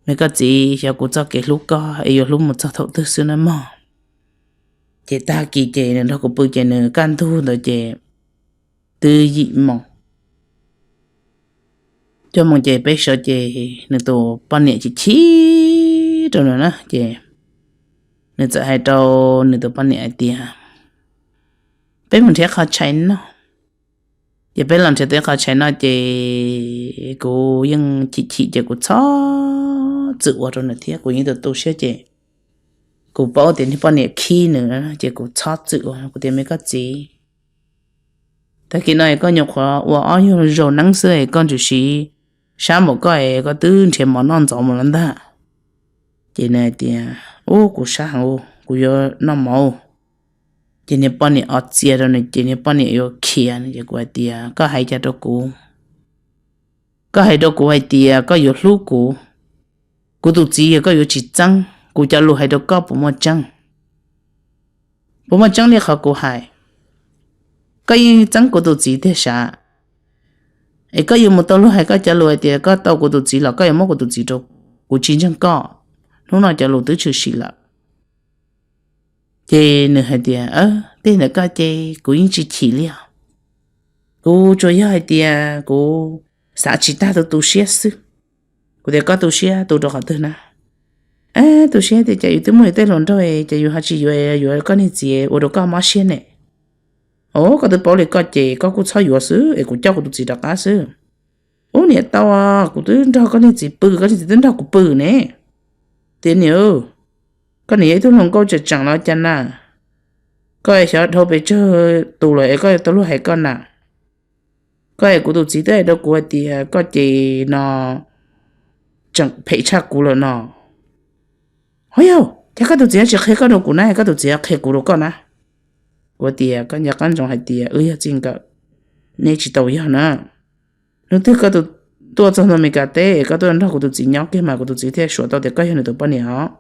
Me koj txiv, xyov kuv txoj kev hlub koj es yuav hlub mus txog thaum twg xwb na mog. Ces tag kis ces nws nrog kuv pw ces nws kaj ntug ntawd ces twb yim moos. Cuaj moos ces peb sawv ces nws tus poj niam chim chim rau nws na ces nws txawm hais rau nws tus poj niam hais tias, peb mus nrhiav qhov tshais noj. Ces peb los nrhiav tau qhov tshais noj ces kuv yeej chim chim ces kuv txhob txwm ua rau nws thiab kuv yeej tu tu siab ces kuv paub tias niag poj niam khib nws ces kuv txhob txwm ua, kuv tias me koj txiv, tag kis no koj nyuam qhuav ua ob nyuag zaus neeb xwb es koj tsuas siv sab npaum koj es koj twb nrhiav mov noj ntxov mus lawm ntag. Ces nws hais tias, ub, kuv sab heev, kuv yuav noj mov. Ces niag poj niam ob txia rau nws ces niag poj niam yuav khiav ces kuv hais tias, koj hais cas rau kuv? Koj hais rau kuv hais tias koj yuav hlub kuv, kuv tus txiv yog koj yuav tsis txeeb, kuv cov lus hais rau koj puas muaj tseeb? Puas muaj tseeb li qhov kuv hais? Koj yeej txeeb kuv tus txiv tiag sav? Es koj yuav mus tau luag hais koj cov lus hais tias koj tau kuv tus txiv los koj yuav muab kuv tus txiv rau kuv, tsis ntseeg koj. Hnub no cov lus twb tshwm sim lawm. Ces nws hais tias, tej ntawm koj ces kuv yeej tsis chim li os. Kuv tsuas yog hais tias kuv xav tsis tag tu tu siab xwb. Kuv tias, koj tu siab tu rau qhov twg na? Tu siab tias cas yus twb muaj yus tej hluas nraug ces yus ho tsis yuav, yuav koj niag txiv ua rau koj mob siab ne. Os, koj twb paub li koj ces koj kuj txhob yuav xwb es kuv coj kuv tus txiv rov qab xwb. Ub, niam tau, kuv twb nrog koj niag txiv pw, koj niag txiv twb nrog kuv pw ne. Tias niam, koj niam yog ib tug hluas nkauj tseem tseem los cas na. Koj xyov dhau pes tsawg tus lawm es koj yuav tau luag hais koj na. Koj es kuv tus txiv twb hais rau kuv hais tias koj ces no tseem phem tshaj kuv lawm no. Ho yog cas koj tus txiv tsis qhia koj rau kuv na, koj tus txiv qhia kuv rau koj na. Kuv tias, koj nco qab ntsoov hais tias wb yog txij nkawm, neb tsis tau yog na. Hnub twg koj tus tuaj txog ntua Meskas teb es koj tuaj nrog kuv tus txiv nyob kiag mas kuv tus txiv thiaj suav tau tias koj yog nws tus poj niam os.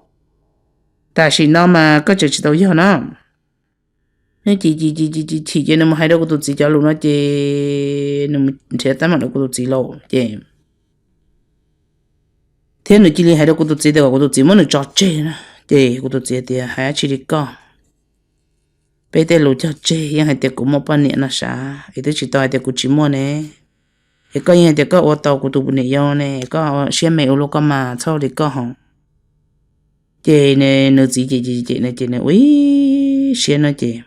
Tam sim no mas koj tseem tsis tau yog na. Nws chim chim chim chim chim ces nws mus hais rau kuv tus txiv cov lus no ces nws nrhiav teeb meem rau kuv tus txiv lawm ces thiab nws cia li hais rau kuv tus txiv tias kom kuv tus txiv muab nws tso tseg na. Ces kuv tus txiv tias, hais dab tsi li koj? Peb tej lus cog tseg yeej hais tias kuv muaj poj niam no sav es twb tsis tau hais tias kuv tsis muaj ne. Es koj yeej hais tias koj ua tau kuv tus niam yau ne, koj siab me ua luaj koj mas txhob li koj ho. Ces nws txiv ces ces ces nws ces nws ua ib siab no ces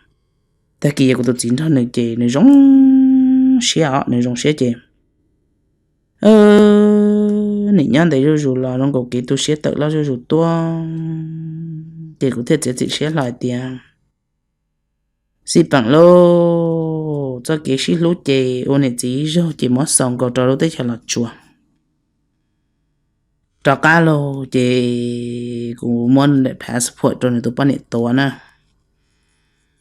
tag kis kuv tus txiv nrog nws ces nws zoo siab os, nws zoo siab ces nim nyob ntev zuj zus los zoo nkaus kev tu siab tawm loj zuj zus tuaj. Ces kuv thiaj txiav txim siab hlo hais tias, xij peem lauj, txoj kev sib hlub ces ua niam txiv ib zaug ces muab xaus nkaus rau lub teb chaws Los Tsuas. Rov qab lauj ces kuv muab passport rau nws tus poj niam tuav na.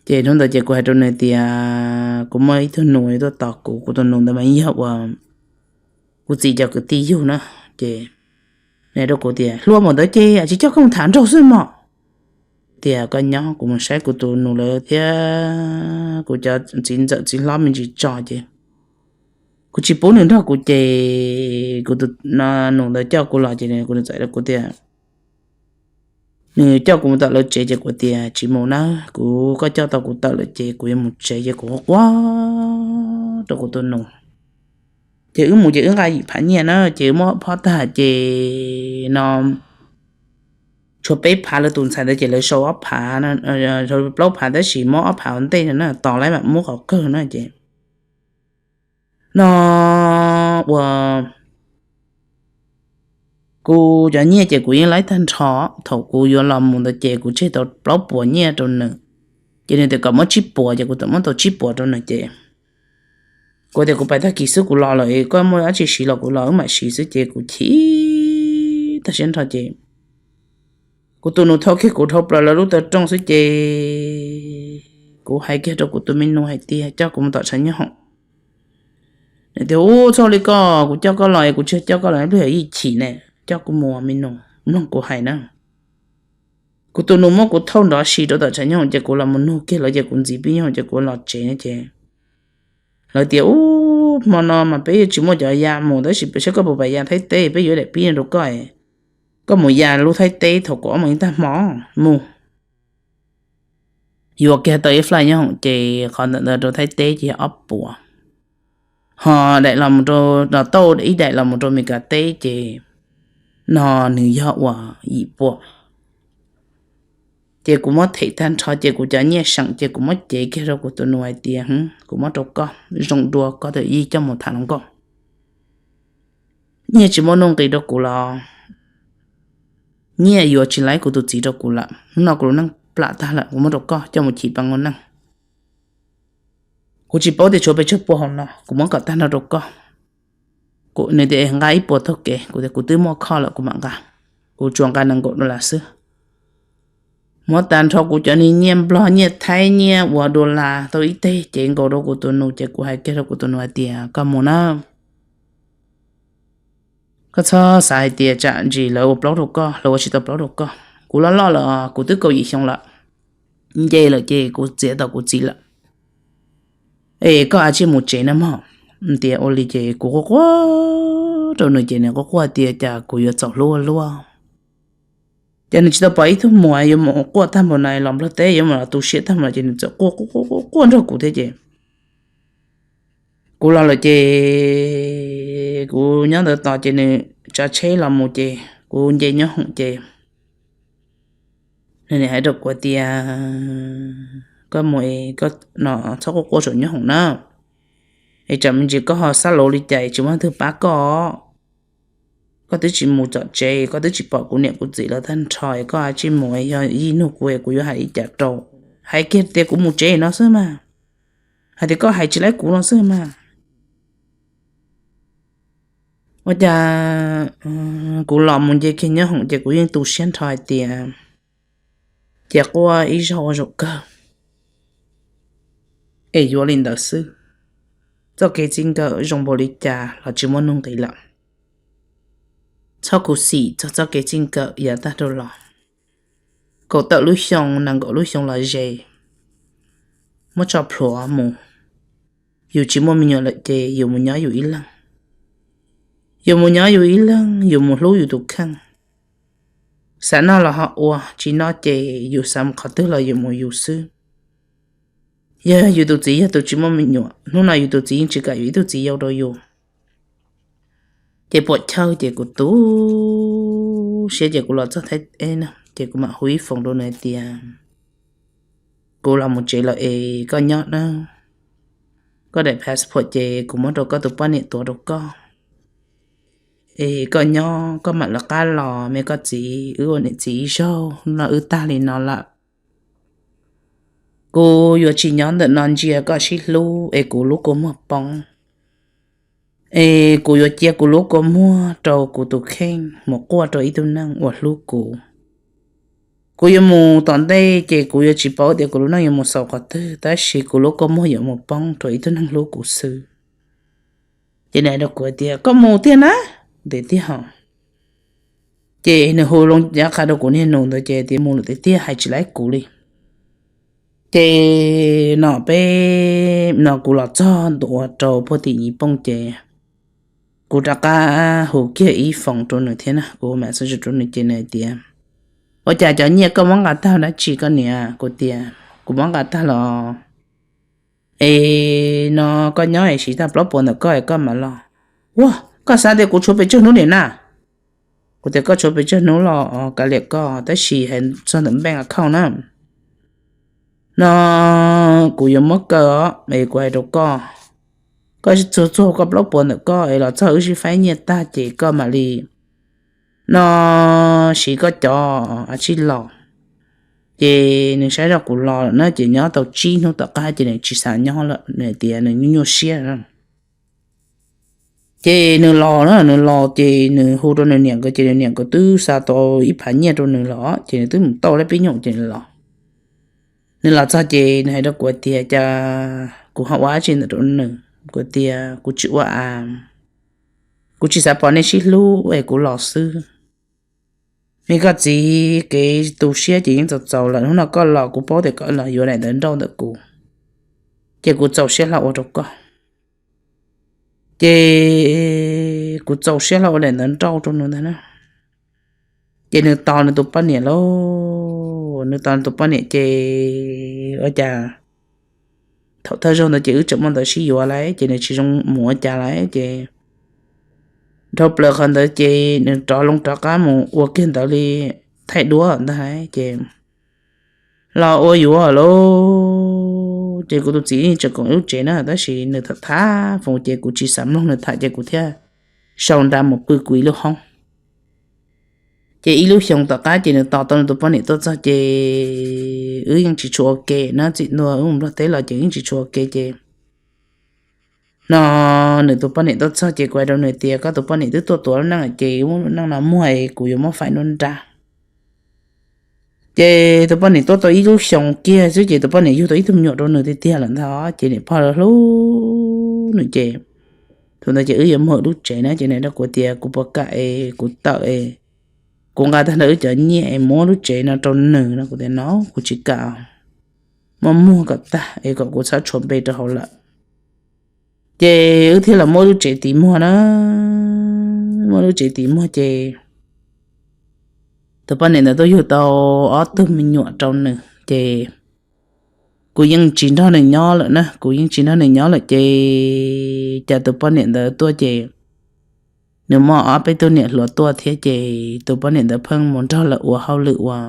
Ces hnub ntawd ces kuv hais rau nws tias kuv muaj ib tug nus tuaj tos kuv, kuv tus nus ntawd mas yog uas kuv txiv cov kwv tij yug na. Ces nws hais rau kuv tias, hluas npaum ntawd ces tsis coj koj mus tham nraug xwb mog. Tias koj nyob kuv mus saib kuv tus nus lawv thiab kuv cov txiv ntxawm txiv hlob me ntsis tso ces kuv tsis pub nws nrog kuv ces kuv tus nus ntawd coj kuv los ces kuv txawm rau kuv tias, nws coj kuv mus tom lawv tsev ces kuv tias tsis mus na, kuv, koj coj tau kuv tawm lawm ces kuv yuav mus tsev ces kuv quaj quaj rau kuv tus nus. Ces wb mus ces wb nqa yim phav nyiaj na ces wb muab phob tag ces no tshuav peb phav, lawv tus ntxhais ntawd ces lawv sau ob phav, plaub phav tab sis muab ob phav ua ntej no na, tos lawv mam muab qhov kawg na ces no ua kuv cov nyiaj ces kuv yeej laib tag nrho. Thaum kuv yuav los mus ntawd ces kuv tseg tau plaub puas nyiaj rau nws, ces nws tias kom muab tsib puas ces kuv txawm muab tau tsib puas rau nws ces kuv tias kuv pais tag kis xwb kuv los lawm, koj muaj dab tsi siv los kuv los wb mam siv xwb ces kuv chim tag siab nrho ces kuv tus nus thau kiag kuv dhau plaws lawv lub taw rooj xwb ces kuv hais kiag rau kuv tus me nus hais tias coj kuv mus tom tshav nyooj hoom. Nws tias ub txhob li koj, kuv coj koj los es kuv tsis coj koj los ib pliag yog yij chim ne, coj kuv mus me nus, mloog kuv hais na. Kuv tus nus muab kuv thauj nrov si rau tom tshav nyooj hoom ces kuv los mus nug kiag lawv ces kuv ntxiv pib nyooj hoom ces kuv los tsev na ces lawv tias ub hmo no mas peb yuav tsis muaj cov ya mus tab sis peb saib koj puas pais ya Thaib teb peb yuav daim pib rau koj. koj mus ya lub Thaib teb thaum kaum ob moos ib tag hmo mus, yuav kiag tau ib flight nyob hoom ces qhov ntawm ntawd rau Thaib teb ces yog ob puas, ho daim los mus rau, no tau ib daim los mus rau Meskas teb ces no nws yog uas yim puas. Ces kuv muab them tag nrho ces kuv cov nyiaj seem ces kuv muab cev kiag rau kuv tus nus hais tias, kuv muab rau koj, zoo dua koj tus yij coj mus tham hluas nkauj. Nyiaj tsis muaj nuj nqis rau kuv los nyiaj yuav tsis laib kuv tus txiv rau kuv lawm. Hnub no kuv lub neej plam tag lawm, kuv muab rau koj coj mus chim pab ua neej. Kuv tsis paub tias tshuav pes tsawg puas hauv no, kuv muab kom tag nrho rau koj. Nws tias nqa ib puas taug kev, kuv tias kuv twb muaj kho lawm kuv mam nqa, kuv tsuas nqa nees nkaum dollar xwb. Muab tag nrho kuv cov niag nyiaj Nplog nyiaj Thaib nyiaj uas dollar tau ib teg cev nkaus rau kuv tus nus ces kuv hais kiag rau kuv tus nus hais tias koj mus na, koj txhob xav hais tias tsam ntsis lawv ua plaub rau koj, lawv ua tsis tau plaub rau koj. Kuv loj loj lawm, kuv twb kaum yim xyoo lawm, nce lawm ces kuv txiav tau kuv txiv lawm. Es koj a tsij mus tsev na mog. Tias ua li ces kuv quaj quaj rau nws ces nws quaj quaj tias cas kuv yuav txaus hlub ua luaj. Ces nws tsis tau pom ib tug muam yuav mus quaj tag npaum no los Nplog teb yuav mus los tu siab tag npaum no ces nws txawm quaj quaj quaj nrog kuv thiab ces kuv los lawm ces kuv nyob ntawd tos ces nws tsav tsheb los mus ces kuv nce nyob hoom ces nws nim hais rau kuv tias koj mus es koj no txhob quaj quaj saum nyob hoom na, es tsam me ntsis koj ho xab lauv li cas es tsis muaj leej twg pab koj. Koj twb tsis mus tom tsev, koj twb tsis pom kuv niam kuv txiv lawv tag nrho es koj a tsij mus es yog yij nug kuv es kuv yuav hais li cas rau. Hais kiag tias kuv mus tsev no xwb mas, hais tias koj hais tsis laib kuv no xwb mas. Ua cas kuv los mus nce kiag nyob hoom ces kuv yeej tu siab nrho hais tias cia quaj ib zaug ua zaum kawg es yuav li ntawd xwb. Txoj kev txij nkawm zoo npaum li cas los tsis muaj nuj nqis lawm. Txhob khuv xim txog txoj kev txij nkawm yav tag dhau los. Kaum tawm lub xyoo, nees nkaum lub xyoo los ze, muab tso plhuav mus. Yus tsis muaj me nyuam lawm ces yus mus nyob yus ib leeg. Yus mus nyob yus ib leeg, yus mus hlub yus tus kheej. Xav noj los ho ua, tsis noj ces yus xav mus qhov twg los yus mus yus xwb. Yog yus tus txiv yog tus tsis muaj me nyuam, hnub no yus tus txiv yeej tsis kam yus ib tug txiv yau rau yus. Ces puam chawj ces kuv tu siab ces kuv los txog Thaib teb na ces kuv mam hu ib foos rau nws hais tias kuv los mus tsev lawm es koj nyob na, koj daim passport ces kuv muab rau koj tus poj niam tuav rau koj es koj nyob, koj mam lawv qab los me koj txiv, wb ua niam txiv ib zaug no wb tag li no lawm. Kuv yuav tsis nyob ntawm no ntsia koj sib hlub es kuv lub kua muag poob, es kuv yuav cia kuv lub kua muag rau kuv tus kheej mus quaj rau ib tug neeg uas hlub kuv. Kuv yuav mus tom ntej ces kuv yuav tsis paub tias kuv lub neej yuav mus xaus qhov twg, tab sis kuv lub kua muag yuav mus poob rau ib tug neeg hlub kuv xwb. Ces nws hais rau kuv tias koj mus tiag na, tias tiag hos. Ces nws hu loo yav qha rau kuv niag nus ntawd ces tias mus lawm tiag tiag, hais tsis laib kuv li. Ces no peb no kuv los txog ntua rau puag tim Nyij Pooj ces kuv rov qab hu kiag ib foos rau nws thiab na, kuv hu message rau nws ces nws hais tias ua cas cov nyiaj koj muab nqa tag dab tsi koj niam? Kuv tias kuv muab nqa tag los es no koj nyob es siv tag plaub puas ntawm koj es koj mam los. Ua, koj xav tias kuv tshuav pes tsawg hnub niam na? Kuv tias koj tshuav pes tsawg hnub los kav liam koj, tab sis hais txog ntawm bank account na, no kuv yuav muab kaw os, es kuv hais rau koj, koj txuag txuag koj plaub puas ntawm koj es los txog wb sib faib nyiaj tag ces koj mam li no siv koj cov a tsij los. Ces nws saib zoj kuv los lawm na ces nyob tau tsib hnub tom qab ces nws tsis xav nyob lawm, nws tias nws nyuaj nyuaj siab. Ces nws los na, nws los ces nws hu rau nws niam nkawd ces nws niam nkawd twb xa tau ib phav nyiaj rau nws los ces nws twb mus tau lab pib nyuj ces nws los. Nws los txog ces nws hais rau kuv tias cas kuv ho ua dab tsi ntawm rau nws. Kuv tias kuv tsis ua a, kuv tsis xav pom nej sib hlub es kuv los xwb. Me koj txiv kev tu siab ces yeej txaus txaus lawm, hnub no koj los kuv paub tias koj los yuav daim ntawv nrauj ntawm kuv, ces kuv txaus siab hlo ua rau koj. Ces kuv txaus siab hlo ua daim ntawv nrauj rau nws ntag na. Ces nws tos nws tus poj niam lauj, nws tos nws tus poj niam ces ua cas thaum thawj zaug ntawd ces wb tseem muaj ntawv sib yuav lawm ces nws tsis zoo mus ua cas lawm ces dhau plaws qhov ntawd ces nws rov loo rov qab mus ua kiag ntawd li thaij duab ntag ces los ua yuav lauj. Ces kuv tus txiv tseem koom ib lub tsev na tab sis nws tham tham foos ces kuv tsis xav mloog nws tham ces kuv thiaj sau nra mus pw kuv ib lub hoob. Ces ib lub xyoos tom qab ces nws tos tau nws tus poj niam tuaj txog ces wb yeej tsis tshua ua ke na, txij ntua wb mus Nplog teb los ces yeej tsis tshua ua ke ces no nws tus poj niam tuaj txog ces kuv hais rau nws tias koj tus poj niam twb tuaj tuav lub neej ces muab lub neej no muag es kuv yuav muab faib nruab nrab. Ces tus poj niam tuaj tau ib lub xyoos kiag xwb ces tus poj niam yug tau ib tug me nyuam rau nws tiag tiag lawm ntag ces niam pog hlub nws ces thaum ntawd ces wb yuav muag lub tsev na ces nws rau kuv tias kuv puas kam es kuv tawm es kuv nqa tag nrho wb cov nyiaj es muab lub tsev no rau nws no kuv tias no kuv tsis kam, muab muag kom tag es kom kuv txhob tshuav npe rau hauv lawm. Ces wb thiaj los muab lub tsev tiv muag na, muab lub tsev tiv muag ces tus poj niam ntawd tuaj yug tau ob tug me nyuam rau nws ces kuv yeej tsis nrog nws nyob lawm na, kuv yeej tsis nrog nws nyob lawm ces cas tus poj niam ntawd tuaj ces nws muaj ob peb tug niam hluas tuaj thiab ces tus poj niam ntawd pheej mus nrog lawv ua hauj lwm ua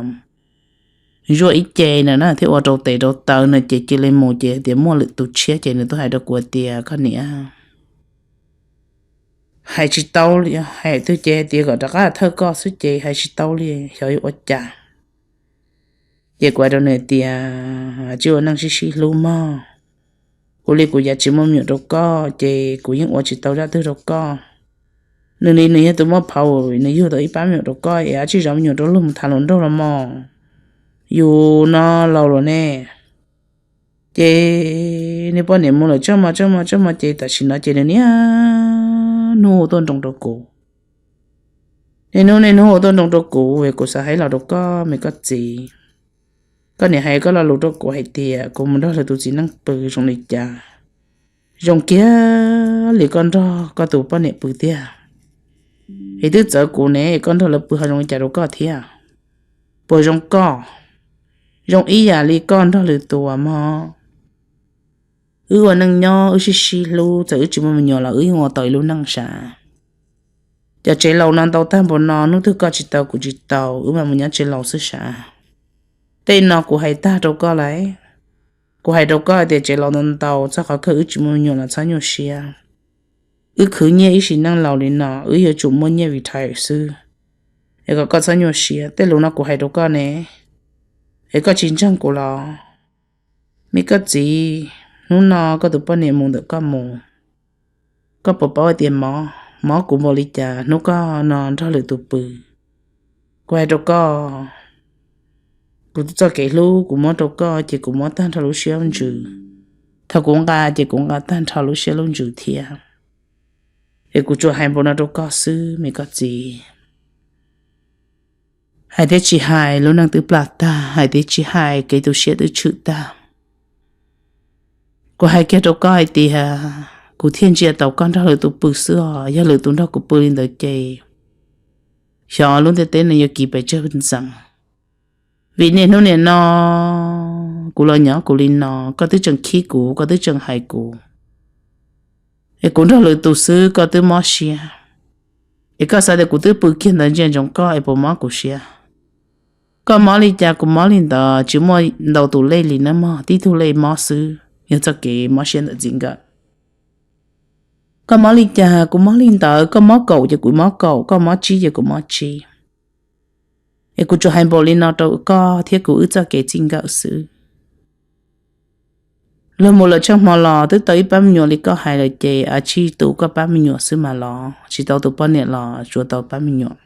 zuaj ib ce na na thiab ua rau tes rau taw no ces cia li mus ces tias muaj lwm tus tshiab ces nws tuaj hais rau kuv tias koj niam, hais tsis tau li, hais twg ces tias kom rov qab thawj koj xwb ces hais tsis tau li xyov yuav ua cas. Ces kuv hais rau nws tias tsis ua neej sib sib hlub mog, ua li kuv yav tsis muaj me nyuam rau koj ces kuv yeej ua tsis tau zaj twg rau koj. Nws li nws yog tus muaj phau, nws yug tau ib pab me nyuam rau koj es tsis zov me nyuam rau luag mus tham hluas nraug los mog, yus no laus lawm ne. Ces nws poj niam mus lawm tsaj mos tsaj mos tsaj mos ces tam sim no ces nws niaj hnub hu tuaj nroo rau kuv. Niaj hnub niaj hnub hu tuaj nroo rau kuv es kuv xav hais los rau koj me koj txiv, koj niam hais koj lo lus rau kuv hais tias kuv mus nrog lwm tus txiv neej pw zoo li cas, zoo kiag li koj nrog koj tus poj niam pw tiag. Es twb txawv kuv ne, koj nrog lawv pw ho zoo li cas rau koj thiab? Puas zoo koj? Zoo ib yam li koj nrog lwm tus mog. Wb ua neej nyob wb sib sib hlub, txawm wb tsis muaj me nyuam los wb yeej ua tau ib lub neej sav. Cov tsev laus no ntau tag npaum no, hnub twg koj tsis tau kuv tsis tau wb mam mus nyob tsev laus xwb sav. Tej no kuv hais tag rau koj lawm, kuv hais rau koj hais tias tsev laus ntau ntau txog qhov kawg wb tsis muaj me nyuam los txhob nyuaj siab. Wb khwv nyiaj ib sim neej laus li no wb yuav tsum muaj nyiaj retire xwb, es kom koj txhob nyuaj siab. Tej lus no kuv hais rau koj ne, es koj tsis ntseeg kuv los? Me koj txiv, hnub no koj tus poj niam mus ntawm koj mus, koj puas paub hais tias mob, mob kuv npaum li cas hnub koj no nrog lwm tus pw? Kuv hais rau koj, kuv txoj kev hlub kuv muab rau koj ces kuv muab tag nrho lub siab lub ntsws. Thaum kuv nqa ces kuv nqa tag nrho lub siab lub ntsws thiab. Es kuv tsuas hais npaum no rau koj xwb me koj txiv. Hais thiab tsis hais lub neej twb plam tag, hais thiab tsis hais kev tu siab twb tshwm tag. Kuv hais kiag rau koj hais tias kuv thiaj ntsia tau koj nrog lwm tus pw xwb os, yog lwm tus nrog kuv pw li ntawd ces xyov lub ntiaj teb no yuav kis pes tsawg ntxeev. Vim niaj hnub niaj no kuv los nyob kuv li no, koj twb tseem khib kuv, koj twb tseem hais kuv, es kuv nrog lwm tus xwb koj twb mob siab. Es koj xav tias kuv twb pw kiag ntawd ntsia ntsoov koj es puas mob kuv siab? Koj mob li cas kuv mob li ntawd, tsis muaj ntau tus lej li na mog, tib tug lej mob xwb yog txoj kev mob siab ntawm txiv nkawm. Koj mob li cas kuv mob li ntawd, koj mob kaum ces kuv mob kaum, koj mob tsib ces kuv mob tsib. Es kuv tsuas hais npaum li no rau koj thiab kuv wb txoj kev txij nkawm xwb. Luag mus lawm tsheej hmo los twb tau ib pab me nyuam li koj hais lawm ces a tsij tu koj pab me nyuam xwb mas los tsis tau tus poj niam los tsuas tau pab me nyuam.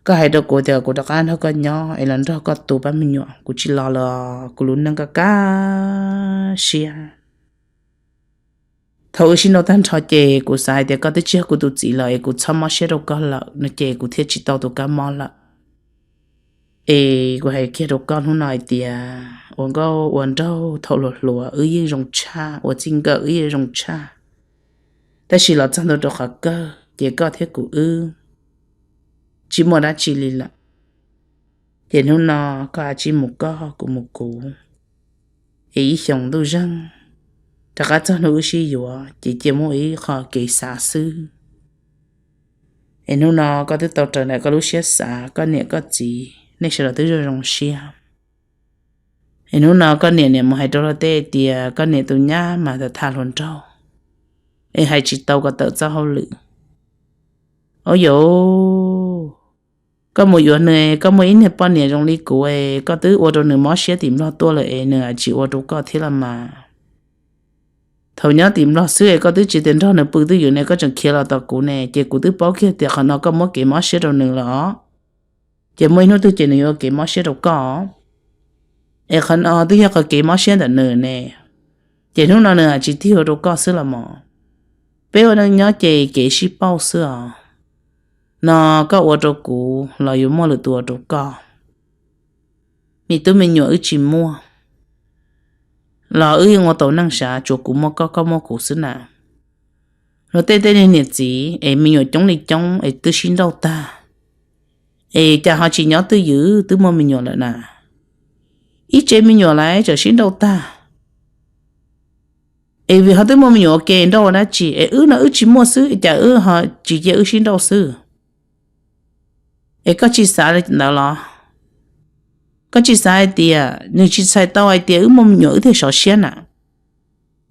Koj hais rau kuv tias kuv rov qab nrog koj nyob es los nrog koj tu pab me nyuam, kuv tsis los los kuv lub neej kaj kaj siab. Thaum wb sib nrau tag nrho ces kuv xav hais tias koj twb tsis yog kuv tus txiv lawm es kuv txhob mob siab rau koj lawm no ces kuv thiaj tsis tau tus kab mob lawm. Es kuv hais kiag rau koj hnub no hais tias ua nkauj ua nraug thaum hluas hluas wb yeej zoo tshaj, ua txij nkawm wb yeej zoo tshaj. Tab sis los txog ntua rau qhov kawg ces koj thiab kuv wb tsis muaj dab tsi li lawm. Ces hnub no koj cia li mus koj, kuv mus kuv, es ib xyoos ntuj zeeg, rov qab txog hnub wb sib yuav ces cia muaj ib qho kev xav xwb. Es hnub no koj twb tau raws ntawm koj lub siab xav, koj niam koj txiv nej sawv daws twb zoo zoo siab. Es hnub no koj niam niam mus hais rau luag tej tias koj niam tus nyab mas tham hluas nraug, es hais tsis tau kom tawm txoj hauj lwm. Au yauv, koj mus yuav nws, koj muaj ib niag poj niam zoo li kuv es koj twb ua rau nws mob siab tim Nplog tuaj lawm es nws tsis ua rau koj thiab los mas. Thaum nyob tim Nplog xwb es koj twb tsis tias nrog nws pw twj ywm ne, koj tseem khiav los tom kuv ne, ces kuv twb paub kiag tias qhov no koj muab kev mob siab rau nws los. Ces muaj ib hnub twg ces nws yuav ua kev mob siab rau koj. Es qhov no twb yog qhov kev mob siab ntawm nws ne. Ces hnub no nws tsis tig ua rau koj xwb los mas. Peb ua neej nyob ces kev sib pauj xwb os. No koj ua rau kuv los yuav muaj lwm tus ua rau koj. Me tub me nyuam wb tsis muaj los wb yeej ua tau neej sav, tsuas kuv muaj koj, koj muaj kuv xwb na. Luag tej tej niag niam txiv es me nyuam coob li coob es twb sib nrauj tag, es cas ho tsis nyob twj ywm twb muaj me nyuam lawm na. Ib tsev me nyuam lawv tseem sib nrauj tag, es vim ho twb muaj me nyuam ua ke nrauj ua dab tsi, es wb no wb tsis muaj xwb cas wb ho tsis cia wb sib nrauj xwb. Es koj tsis xav li ntawd los? Koj tsis xav hais tias nws tsis txhais tau hais tias wb muaj me nyuam wb thiaj sov siab na?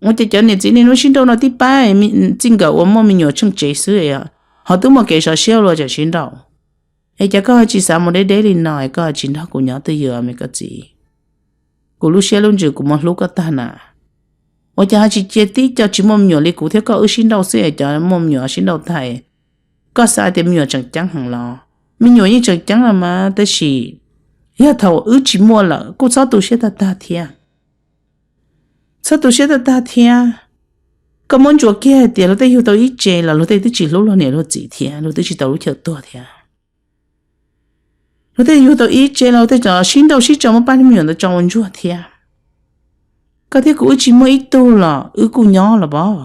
Ua cas cov niam txiv niaj hnub sib nrauj no tib pab txij nkawm uas muaj me nyuam tsheej tsev xwb, ho twb muaj kev sov siab luag tseem sib nrauj? Es cas koj ho tsis xav mus deb deb li no, koj ho tsis nrog kuv nyob twj ywm me koj txiv? Kuv lub siab lub ntsws kuv muaj hlub koj tag na. Ua cas ho tsis cia tib co tsis muaj me nyuam li kuv thiab koj wb sib nrauj xwb es cov muaj me nyuam sib nrauj tag? Koj xav tias me nyuam tseem ceeb heev los? Me nyuam yeej tseem ceeb los mas, tab sis yog thaum wb tsis muaj lawm kuj txhob tu siab tag tag thiab. Txhob tu siab tag tag thiab. Koj muab ntsuas kiag hais tias luag tej yug tau ib tsev los luag tej twb tsis hlub luag niam luag txiv thiab, luag twb tsis tau lub chaw tuag thiab. Luag tej yug tau ib tsev los luag tej tseem sib nrauj sib tso muab pab me nyuam ntawd tso ua ntsuag thiab. Koj thiab kuv wb tsis muaj ib tug los wb kuj nyob los pob.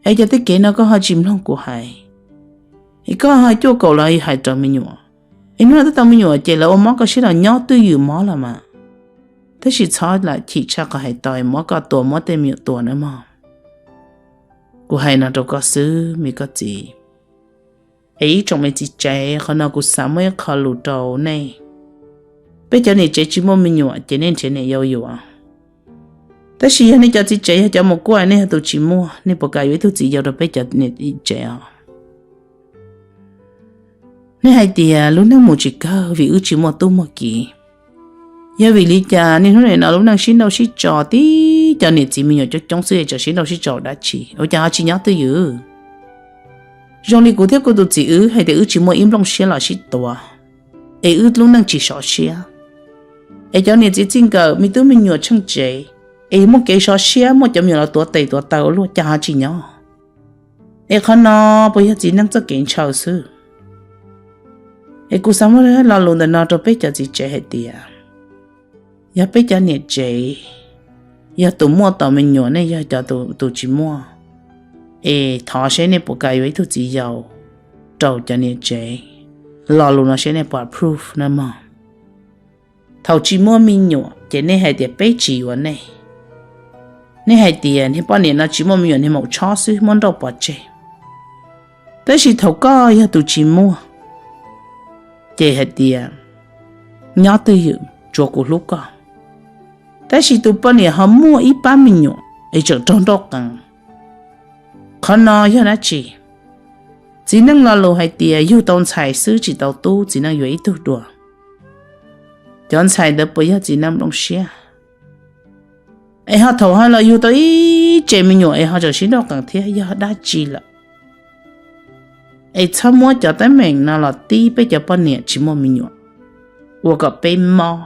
Es cov tej kev no koj ho tsis mloog kuv hais, es koj ho cuaj kaum los hais rau me nyuam. Es hnub no twb tau me nyuam ces lawv ua mob koj siab los nyob twj ywm mob los mas. Tab sis txhob lam chim tshaj qhov hais tau muab koj tua muab tej me nyuam tua na mog. Kuv hais no rau koj xwb me koj txiv. Es ib tsoom me txiv tsev, qhov no kuv xav muaj ib qho lus rau nej. Peb cov niam tsev tsis muaj me nyuam ces nej nrhiav niam yau yuav. Tab sis yog nej cov txiv tsev yog cov mus kuaj, nej yog tus tsis muaj, nej puas kam yuav ib tug txiv yau rau peb cov niam tsev os? Nej hais tias lub neej mus tsis kawg vim wb tsis muaj tub muaj kiv. Yog vim li cas niaj hnub nim no lub neej sib nrauj sib tso tib cov niam txiv me nyuam coob coob xwb es tseem sib nrauj sib tso dab tsi? Ua cas ho tsis nyob twj ywm? Zoo li kuv thiab kuv tus txiv wb hais tias wb tsis muaj ib nplooj siab los sib tuav, es wb lub neej tsis sov siab. Es cov niam txiv txij nkawm me tub me nyuam tsheej tsev, es muaj kev sov siab muaj cov me nyuam los tuav tes tuav taw ua luaj cas ho tsis nyob? Es qhov no puas yog txiv neej txoj kev ntshaw xwb? Es kuv xav muab lo lus ntawm no rau peb cov txiv tsev hais tias, yog peb cov niam tsev, yog tus muaj tau me nyuam, nej yog cov tus tsis muaj, es thov seb nej puas kam yuav ib tug txiv yau rau cov niam tsev. Lo lus no seb nej puas approve na mog. Thaum tsis muaj me nyuam ces nej hais tias peb tsis yuav nej. Nej hais tias niag poj niam no tsis muaj me nyuam, niag maum tshob xwb muab nrauj pov tseg. Tab sis thaum koj yog tus tsis muaj, ces hais tias nyob twj ywm, tsuav kuv hlub koj. Tab sis tus poj niam ho muaj ib pab me nyuam es tseem raug nrauj qees. Qhov no yog dab tsi? Txiv neej lo lus hais tias yug tau ntxhais xwb tsis tau tub, txiv neej yuav ib tug dua. Cov ntxhais ntawd puas yog txiv neej nplooj siab? Es ho thaum ho los yug tau ib tsev me nyuam es ho tseem sib nrauj qees thiab yog dab tsi lawm? Es txhob muab cov teeb meem no los tib peb cov poj niam tsis muaj me nyuam, ua kom peb mob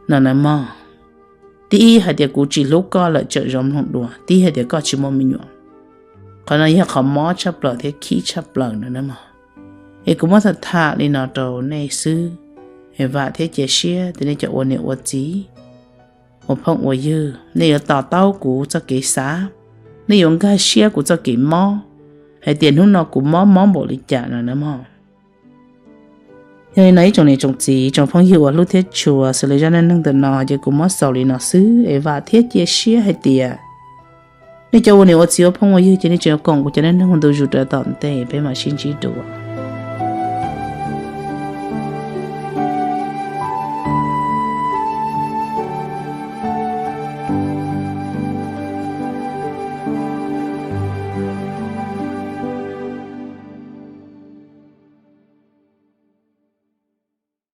no na mog. Tib hais tias kuv tsis hlub koj lawm tseem zoo mloog dua, tib hais tias koj tsis muaj me nyuam. Qhov no yog qhov mob tshaj plaws thiab khib tshaj plaws no na mog. Es kuv muab tham tham li no rau nej xwb, es vam thiab cia siab tias nej cov ua niam ua txiv, ua phooj ua ywg, nej yuav to taub kuv txoj kev xav, nej yuav nkag siab kuv txoj kev mob, hais tias hnub no kuv mob mob npaum li cas no na mog. Yog li no ib tsoom niam tsoom txiv tsoom phooj ywg uas hlub thiab tshua, xws li zaj neej neeg ntawm no ces kuv muab xaus li no xwb es vam thiab cia siab hais tias nej cov ua niam ua txiv ua phooj ua ywg ces nej tseem yuav koom kuv cov neej neeg ua ntu zus rau tom ntej, peb mam sib ntsib dua.